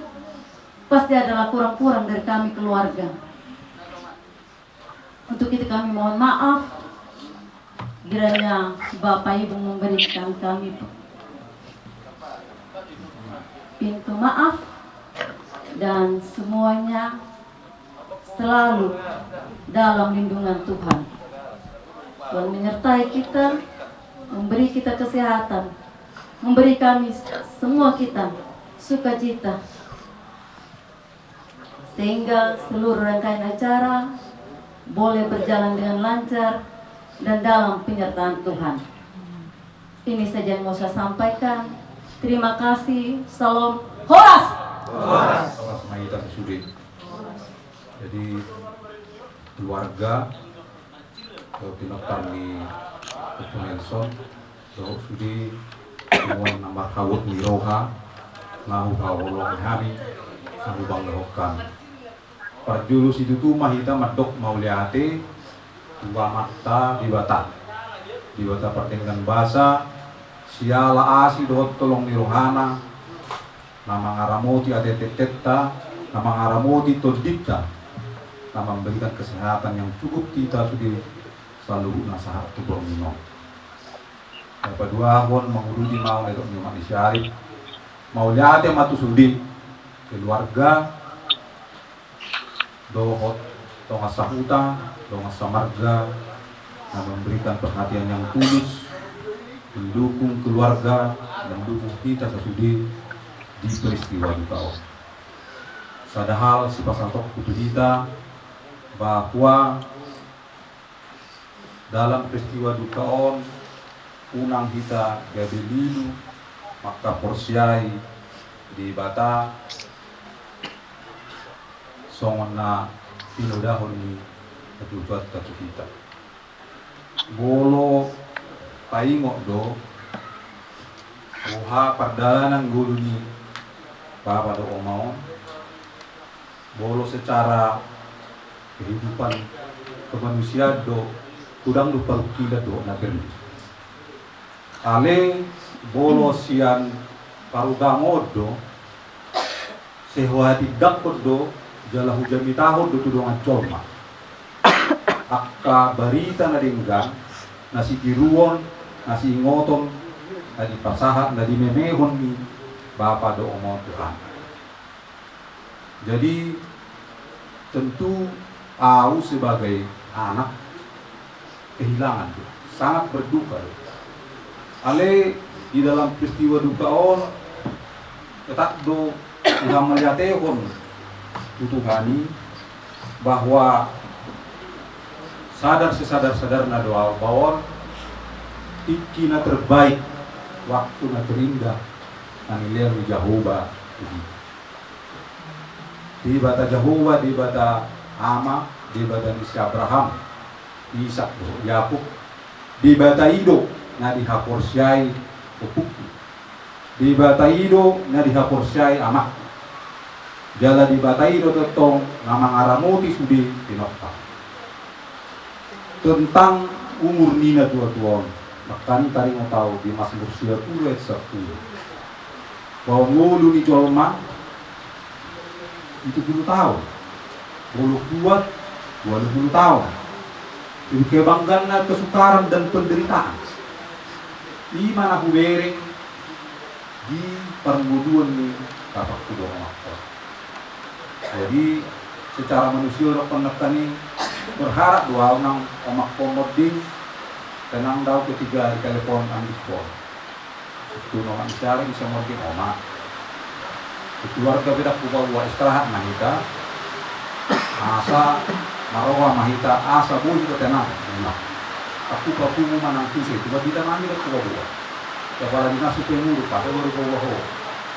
pasti adalah kurang-kurang dari kami keluarga. Untuk itu kami mohon maaf, kiranya Bapak Ibu memberikan kami pintu maaf, dan semuanya selalu dalam lindungan Tuhan. Tuhan menyertai kita, memberi kita kesehatan, memberi kami semua kita sukacita, sehingga seluruh rangkaian acara boleh berjalan dengan lancar dan dalam penyertaan Tuhan. Ini saja yang mau saya sampaikan. Terima kasih. Salam horas. Horas. Horas ma hita sude. Jadi, keluarga, eh, pinompar ni Ompu Nelson, dohot sude, semua na marhabot ni roha, na huhaholongi hami, na hubanggahon hami. Parjolo situtu ma hita mandok mauliate tu Amanta Debata, Debata pardenggan basa, siala asi dohot holong ni rohana, na mangaramoti ateateanta, na mangaramoti tondinta, na memberikan kesehatan yang cukup tu hita sude saluhutna sahat tu borngin on. Paduahon, mangudut ma au na didok ni umat ni si Arif, mauliate ma tu sude, keluarga, dohot dongan sahuta, dongan samarga, na memberikan perhatian yang tulus, mendukung keluarga, mendukung hita sasude di peristiwa duka on. Sada hal sipasahatku tu hita, bahwa dalam peristiwa duka on, unang hita gabe lilu mangkaporseai Debata songon na pinodahon ni hatuatuanta tu hita. Molo paingot do, boha pardalanan ngolu ni bapa dohot oma on, molo secara kehidupan kemanusiaan do, godang do parungkilon dohot na berlin. Alai molo sian parugamoon do, sai huhatindangkon do, jala hujamitahon do tu dongan jolma angka barita na denggan, na sitiruon, na siingoton, na dipasahat, na dimemehon ni bapa dohot oma on tu hami. Jadi, tentu au sebagai anak kehilangan do, sangat berduka do. Alai di dalam peristiwa duka on, tetap do huhamauliatehon tu Tuhan i, bahwa sadar sesadar-sadarna do au bahwa tingki na terbaik, waktu na terindah na nilehon ni Jahowa tu hita. Debata Jahowa, Debata ama, Debata ni si Abraham, Isak dohot Jakub, Debata i do na dihaporseai ompungku. Debata i do na dihaporseai amangku. Jala Debata i do tongtong na mangaramoti sude pinompar. Tentang umur ni natuatua on, nangkaning taringot au di Mazmur sia pulu ayat sampulu. Bahwa ngolu ni jolma pitu pulu taon, molo kuat, walu pulu taon. Jadi kebanggaanna kesukaran dan penderitaan. I ma na hubereng di parngoluan ni bapakku dohot omakku. Jadi secara manusia do nangkaning, berharap do au nang omakku on monding, tenang do au ketika ditelepon andikku on. Suhut omak ni si Arif, bisa monding omak. Keluarga pe ndang hupaboa, istirahat ma hita. Asa maroha ma hita, asa boi hita tenang. Nah, aku papungu ma nang tu se, cuma hita nami ndang hupaboa. Kepala dinas pe mulu, asa boi hupaboa ho.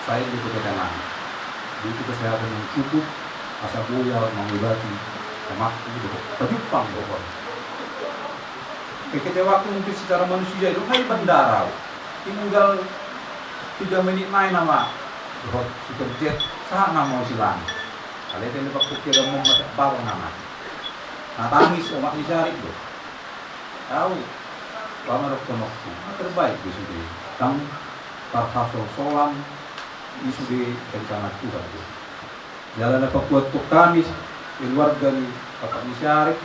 Sai do hita tenang. Butuh kesehatan yang cukup, asa boi au mengobati omakku do. Pajumpang do ho. Kekecewaan mungkin secara manusia itu, hai bandara. Tinggal tiga menit main nama. Dohot super jet, sahat nama silang. Alai tele waktu kira mau masuk bawah nama. Na tangis omak ni si Arif do. Au, ba ma dohononku, na terbaik do sude. Ndang tarhasolsolan i sude rencana Tuhan do. Jala na pakuathon hami keluarga ni omak ni si Arif,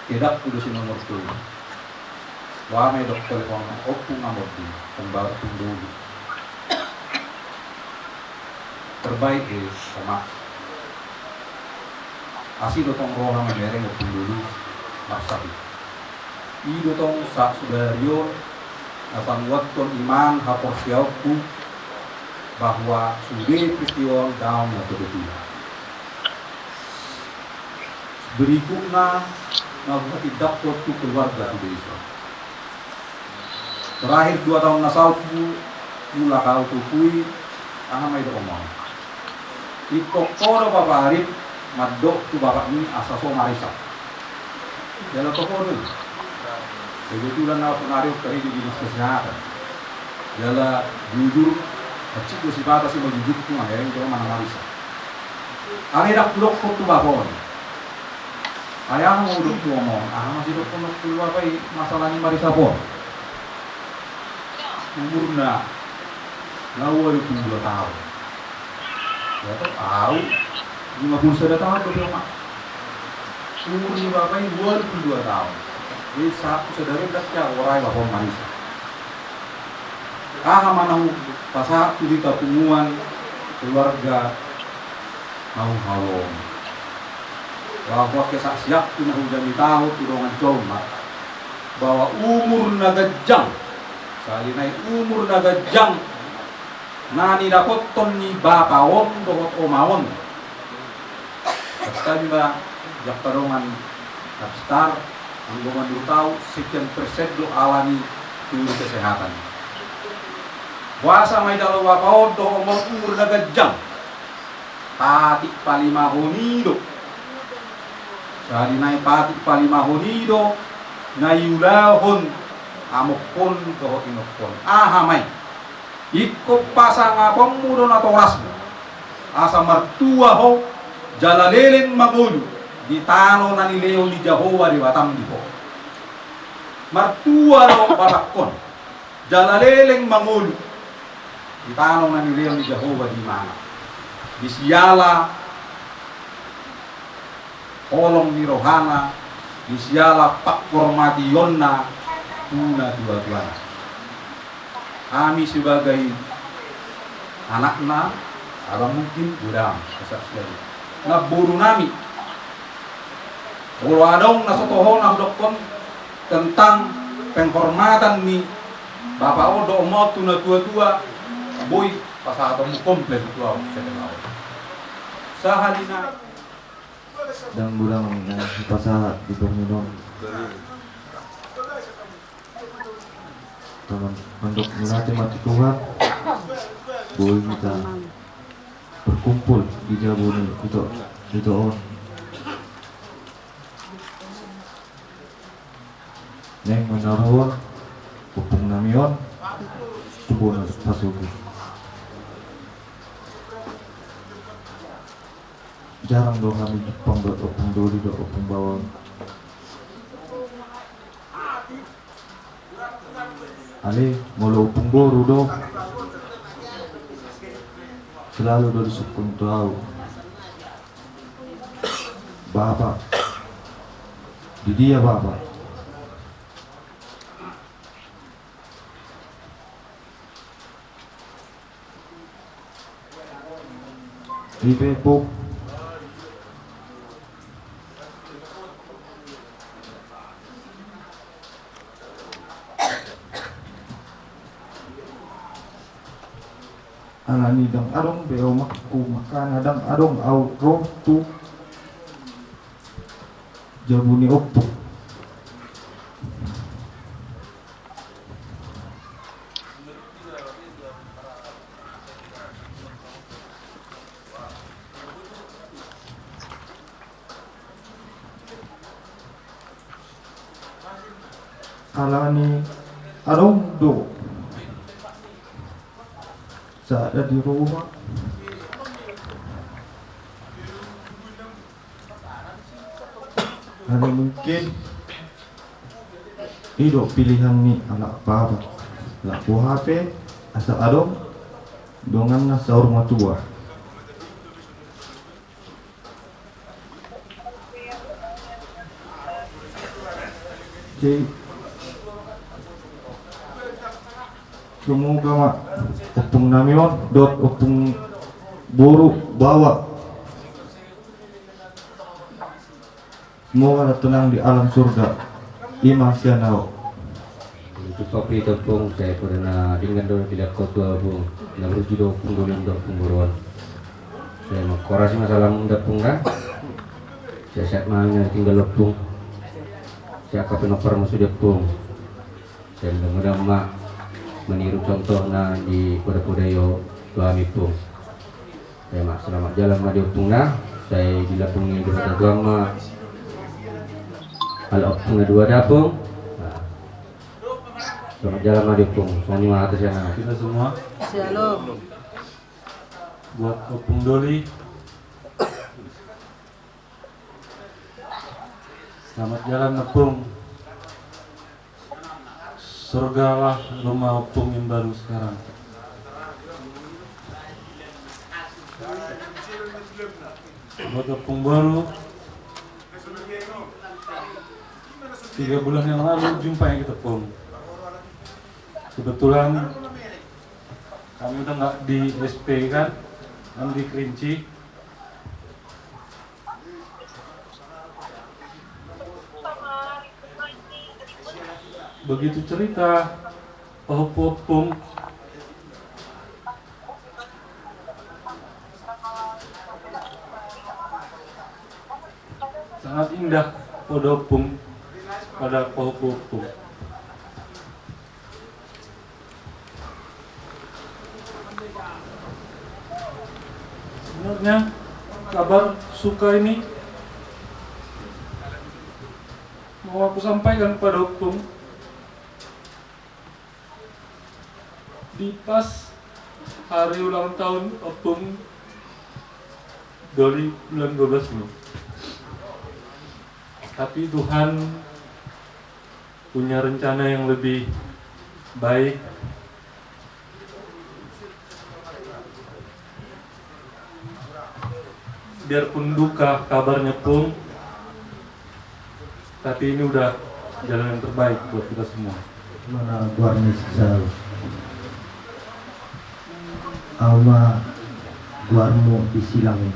kedapku do si nomor tolu. Ba ma didok telepon, ompung, amang di, pembaru pembulu. Terbaik do, omak. Asi do tong roha mamereng ompung doli, marsahit. I do tong sahat sadari on na panguathon iman haporseaonku bahwa sude peristiwa on daong na kebetulan. Berikutna, na huhatindanghon tu keluarga sude dison. Terakhir dua taon na saut hu, mulak au tu Pui, aha ma didok omak on. Ingkon ho do Bapak Arif mandok tu bapakmi asa so marisa. Jala toho do i. Kebetulan au sonari on karja di dinas kesehatan. Jala jujur, hansit do sipata simajujurhu, mamereng jolma na marisa. Alai ndang hudokkon tu bapa on. Ai aha ma hudok tu omak on, aha ma sidokkon tu bapa i masalah ni marisa on. Umurna na ualu pulu dua taon. Ia toh, au lima pulu sada taon dope, omak. Umur ni bapa i ualu pulu dua taon. Jadi sahat tu sadari on ndang hea huroha bapa on marisa. Aha ma na hupasahat tu hita punguan keluarga na huhaholongi, bahwa kesaksianku na hujamita on tu dongan jolma, bahwa umur na ganjang, sahali nai umur na ganjang na nidapothon ni bapa on dohot omak on, tamba di angka dongan Abstar, anggo manurut au, sekian persen do alani tu kesehatan. Boasa ma dijalo bapa on dohot omak on umur na ganjang? Patik palimahon i do. Sahali nai patik palimahon i do na niulahon amongkon dohot inongkon. Aha ma i? Ingkon pasangaponmu do natorasmu, asa martua ho jala leleng mangolu di tano na nilehon ni Jahowa Debatam di ho. Martua do bapangkon jala leleng mangolu di tano na nilehon ni Jahowa di imana, di siala holong ni rohana, di siala panghormationna tu natuatuana. Hami sebagai anakna, ala mungkin godang kesaksian namborunami. Molo adong na so toho na hudokkon tentang penghormatan ni bapa on dohot omak on tu natuatua, boi pasahatonmu komplit tu au setelah on. Sahali nai. Ndang godang na hupasahat di tonga ni on. Taman, mandok mauliate ma tu Tuhan, boi hita berkumpul di jabu ni ito, ito on. Naeng manaruhon ompung nami on tu bona pasogit. Jarang do hami jumpang dohot ompung doli dohot ompung baoa. Alai molo ompung boru do, selalu do disungkun tu au: Bapa, di dia Bapa? Di pe, Pung. Alani ndang adong be omakku, makana ndang adong au ro tu jabu ni ompung. Alani adong do sada di roha. Hanya mungkin i do pilihan ni anak papa. Anak buah hape asal adong dongan na saur matua. Jadi, semoga ma ompung nami on dohot ompung boru baoa, semoga na tenang di alam surga. Ima sian au. Untuk papi ompung, sai poda na denggan do dilehon ho tu au ompung. Na burju do ompung doli dohot ompung boru on. Sai mangkorasi ma salamuna ompung da. Sai sehat ma na tinggal ompung. Sai angka pinompar ma sude ompung. Sai mudah-mudahan ma maniru contohna di poda-poda i tu hami ompung. Sai ma selamat jalan ma di ompungna. Sai dilambungi Debata Tuhan ma halak ompung na dua da ompung. Nah. Selamat jalan ma di ompung. Songon i ma hata sian au. Kita semua. Shalom. Buat ompung doli. Selamat jalan ompung. Surgalah rumah ompung yang baru sekarang. Buat ompung boru, tiga bulan yang lalu jumpa ya kita ompung. Kebetulan kami udah nggak di S P kan, kami di Kerinci. Begitu cerita pahompu ompung, sangat indah poda ompung pada pahompu ompung. Sebenarnya kabar suka ini mau aku sampaikan pada ompung di pas hari ulang tahun ompung doli bulan dua belas Mei. Tapi Tuhan punya rencana yang lebih baik. Biarpun duka kabarnya, Pung, tapi ini udah jalan yang terbaik buat kita semua. Mana goarna si Sal? Au ma goarmu di silang i,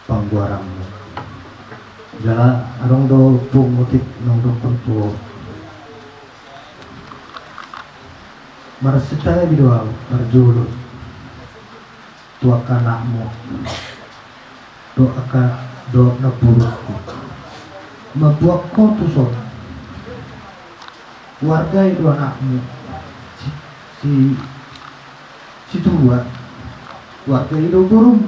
panggoaranmu. Jala adong do, Pung, otik naung didok tu ho. Marsitai do au parjolo tu angka anakmu dohot angka, dohot namboru. Mamboan ho tuson. Warga i do anakmu si, si, si Tuan. Warga i do borum.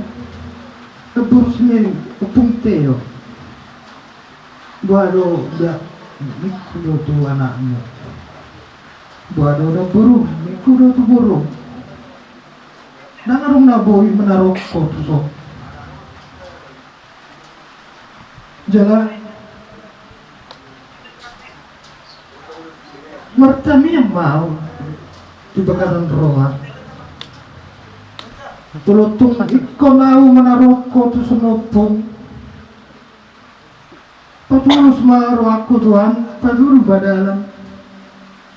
Namboru sian i, Ompung Teo. Boha do, da, ningku do tu anakmu. Boha do, namboru, ningku do tu borum. Ndang adong na boi manarok ho tuson. Jala martamiang ma au di bagasan roha. Molo tung ingkon au manarok ho tuson, Ompung, patulus ma rohangku, Tuan, patudu ma dalan.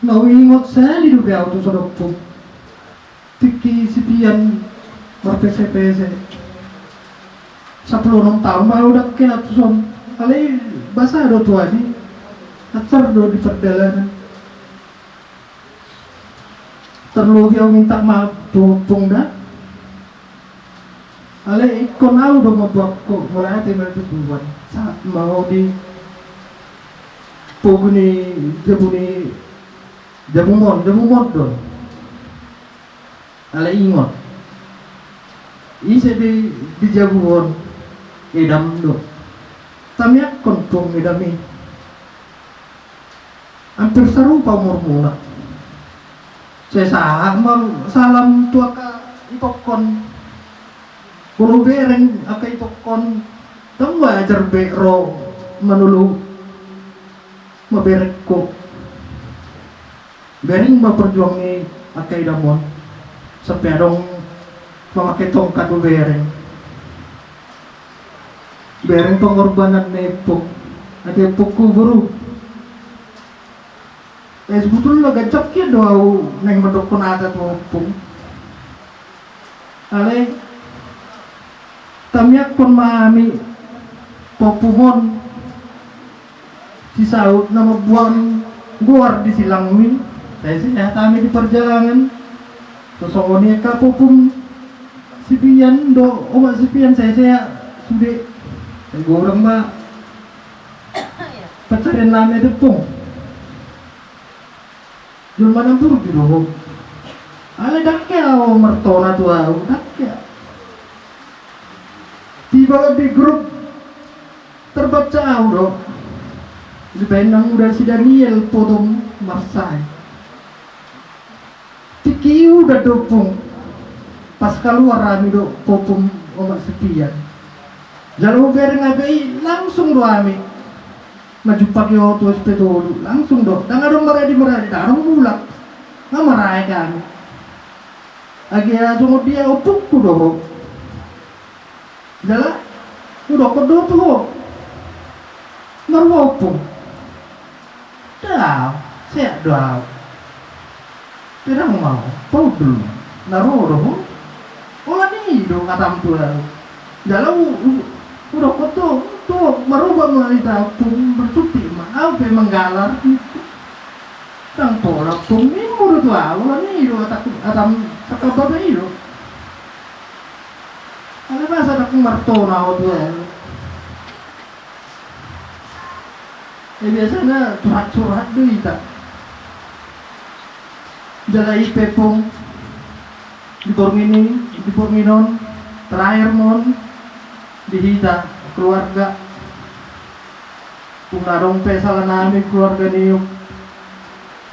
Na huingot sahali dope au tuson, Ompung. Tingki sipian marpesepese. Sampulu onom taon ma au ndang hea tuson. Alai basa do, Tuan, i ansar do di pardalanan. Tarlumobi au minta maaf tu Ompung da. Alai ingkon au do mamboan ho, mauliate ma tu Tuhan. Sahat ma ho di pogu ni jabu ni, jabu mon, jabu mon do. Alai ingot, ise di, di jabu on, edam do. Tamiangkon, Pung, edam i. Hampir sarupa umurmuna. Sai sahat ma salam tu angka ipokkon. Molo bereng angka ipokkon, ndang boi ajar be ro Manolo, mabereng ho. Bereng ma perjuangan ni angka idamu on. Sampe adong mamake tongkat, mabereng. Bereng pengorbanan ni ompung. Ate ompungku boru. Eh, sebetulna ganjang hian do au naeng mandokkon hata tu ompung. Alai tamiangkon ma hami pahompu on si Saut na mamboan goar di silangmi. Sai sehat hami di parjalangan. Songon i angka pahompu sipian do, omak sipian, sai sehat sude. Sai godang ma pansarian nami, ate ompung. Jolma na burju do ho. Alai ndang hea ho martona tu au, ndang hea. Tiba di grup terbaca au do, dibaen na muda si Daniel Potom Marsai. Tingki udan do, ompung. Pas kaluar hami do pahompu omak sipian. Jala hubereng hape i, langsung do hami manjumpang i ho tu S P tolu, langsung do. Ndang adong maradi-maradi, ndang adong mulak. Nga maraek hami. Age songon dia, ompungku do ho. Jala hudokkon do tu ho, marhua ompung. Ndang, sehat do au. Pedang ma ho, pahundul ma. Na ro do ho. Holan i do hatam tu au. Jala hu-, hu-, hudokkon tu ho, tu ho, maroba ma hita, ompung, marsumpit ma. Au pe manggalar. Ndang pola, ompung, nimmu do tu au, holan i do hatam, hatam sangkap baba i do. Alai masa ndang martona ho tu au. Eh, biasana curhat-curhat do hita. Jala i pe, ompung, di borngin i, di borngin on, terakhir ma on di hita keluarga. Dung na adong pe sala nami keluarga ni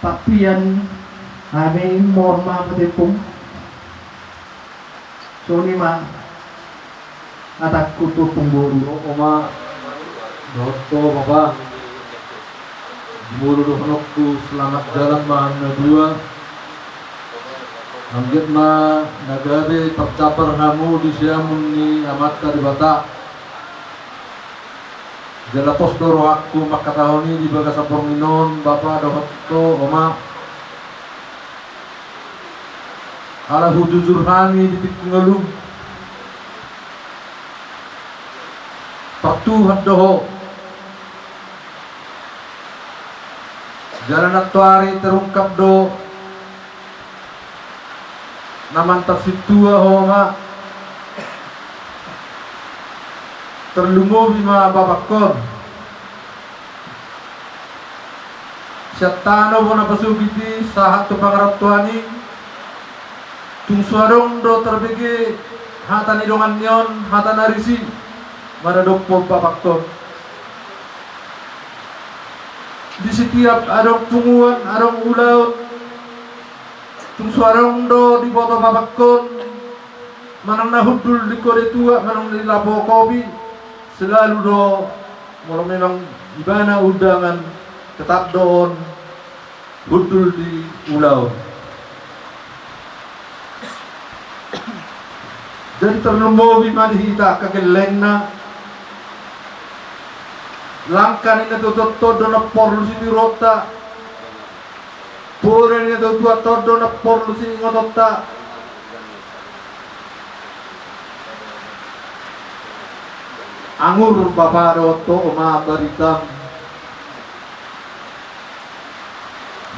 Pakpian, hami mohon maaf, ate ompung. Songon i ma hatangku tu ompung boru. Omak dohot ho bapa, molo dohononku selamat jalan ma hamu na dua. Anggiat ma na gabe tarcabar hamu di siamun ni Amanta Debata. Jala pos do rohangku mangkatahon i di bagasan borngin on, bapa dohot ho omak. Ala hujujur hami di tingki ngolu, partuhan do ho. Jala nantoari terungkap do na mantan sintua ho ma. Tarlumobi ma bapangkon. Sian tano bona pasogit i sahat tu pangarantoan i, tung so adong do tarbege hata ni dongan ni on, hata na risi maradophon bapangkon. Di setiap adong punguan, adong ulaon, tung so adong do diboto bapangkon, manang na hundul di kode tuak, manang di lapo kopi, selalu do, molo memang ibana undangan, tetap do on hundul di ulaon. Jadi tarlumobi ma di hita angka gellengna. Langka ni natuatua on do na porlu sitiruonta. Poda ni natuatua on do na porlu siingotonta. Angur bapa dohot ho omak baritam.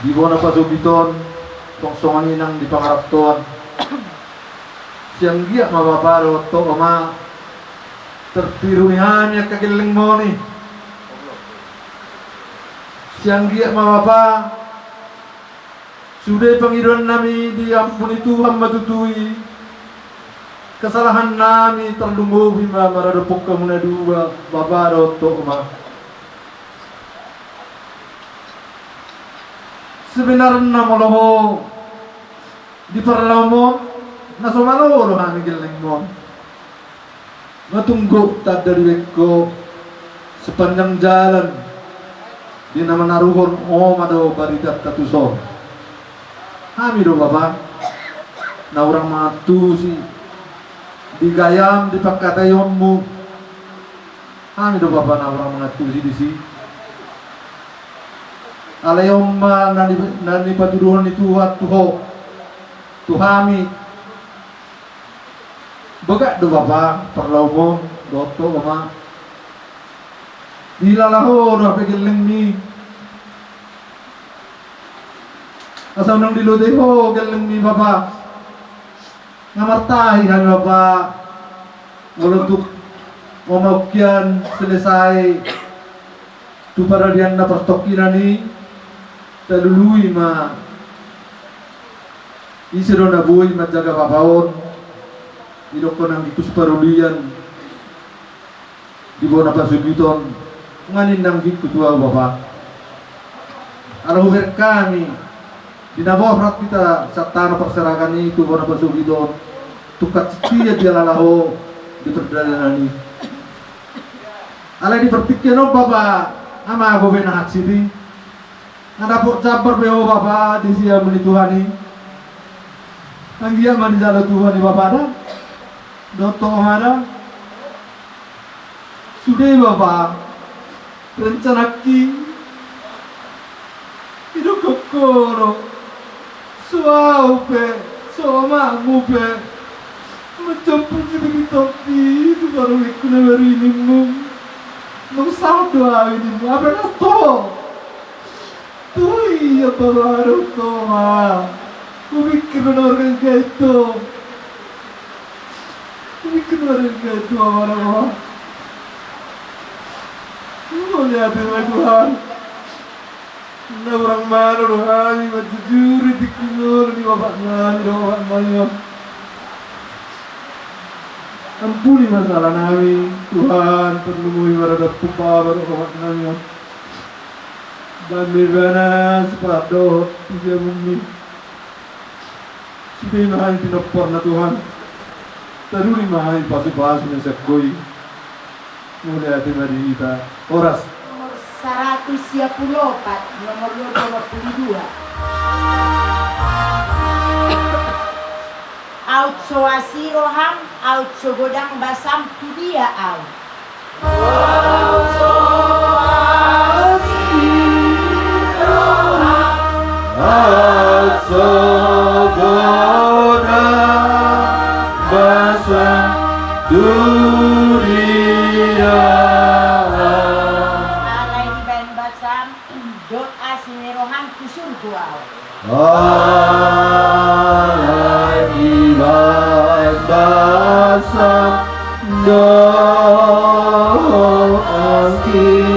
Di bona pasogit on, tong songon i nang di pangarantoan. Sian dia ma bapa dohot ho omak, tartiru ni hami angka gellengmon i. Sian dia ma bapa, sude pangidoan nami diampuni Tuhan ma tutu i. Kesalahan nami tarlumobi ma maradophon hamu na dua, bapa dohot ho omak. Sebenarna molo ho di parlaomon, na so malo do hami gellengmon. Nga tung gok tanda dibaen ho Sepanjang jalan di na manaruhon Oma do baritanta tuson. Hami do Bapa na hurang mangantusi di gayam di pangkataionmu. Hami do Bapa na hurang mangantusi disi. Alai on ma na ni, na nipatuduhon ni Tuhan tu ho, tu hami. Bagak do Bapa parlaum on dohot ho Oma. Dihilala ho do hape gellengmi. Asa unang dilotei ho gellengmi Bapa. Nga martahi hami Bapa. Molo tung Oma Ungkian selesai tu paradianna partongkinan i, talului ma. Ise do na boi manjaga Bapa on? Didokkon anggingku si Parulian di bona pasogit on. Nga ninna anggingku tu ahu Bapa. Ala hubereng hami di na borat hita sian tano parserahan i tu bona pasogit on. Tungkan setia dialala ho di pardalanan i. Alai di partingkian on Bapa, nga mago be na hansit i. Nga dapot jambar be ho Bapa di siamun ni Tuhan i. Anggiat ma dijalo Tuhan i Bapa da. Dohot ho Oma da. Sude Bapa. Rencanangki. Idokkon ho do. So ahu pe, so omakmu pe. Manjompu di bini topi tu parulingku na baru inimu. Nunga sahat do ahu inimu. Apa na to? Tuh iya Bapa do to ma. Kupikir do na organ gaito. Kupikir do na organ gaito Bapa do ma. Mauliate ma Tuhan. Na hurang malo do hami manjujuri tingki ngolu ni bapaknami dohot omaknami on. Ampuni ma salanami Tuhan, tarlumobi ma dohot bapa dohot omaknami on. Bahen ma ibana sipahat dohot tu siamunmi. Sude ma hami pinomparna Tuhan. Taruli ma hami pasupasu na sian Ho i. Mauliate ma di hita. Horas. Nomor saratus sia pulu opat, nomor dua pulu dua. Aut so asi roham, aut so godang basam, tu dia aut? Alai dibahen basam, dohot asi ni roham tu surgo ahu. Alai dibahen basam, dohot asi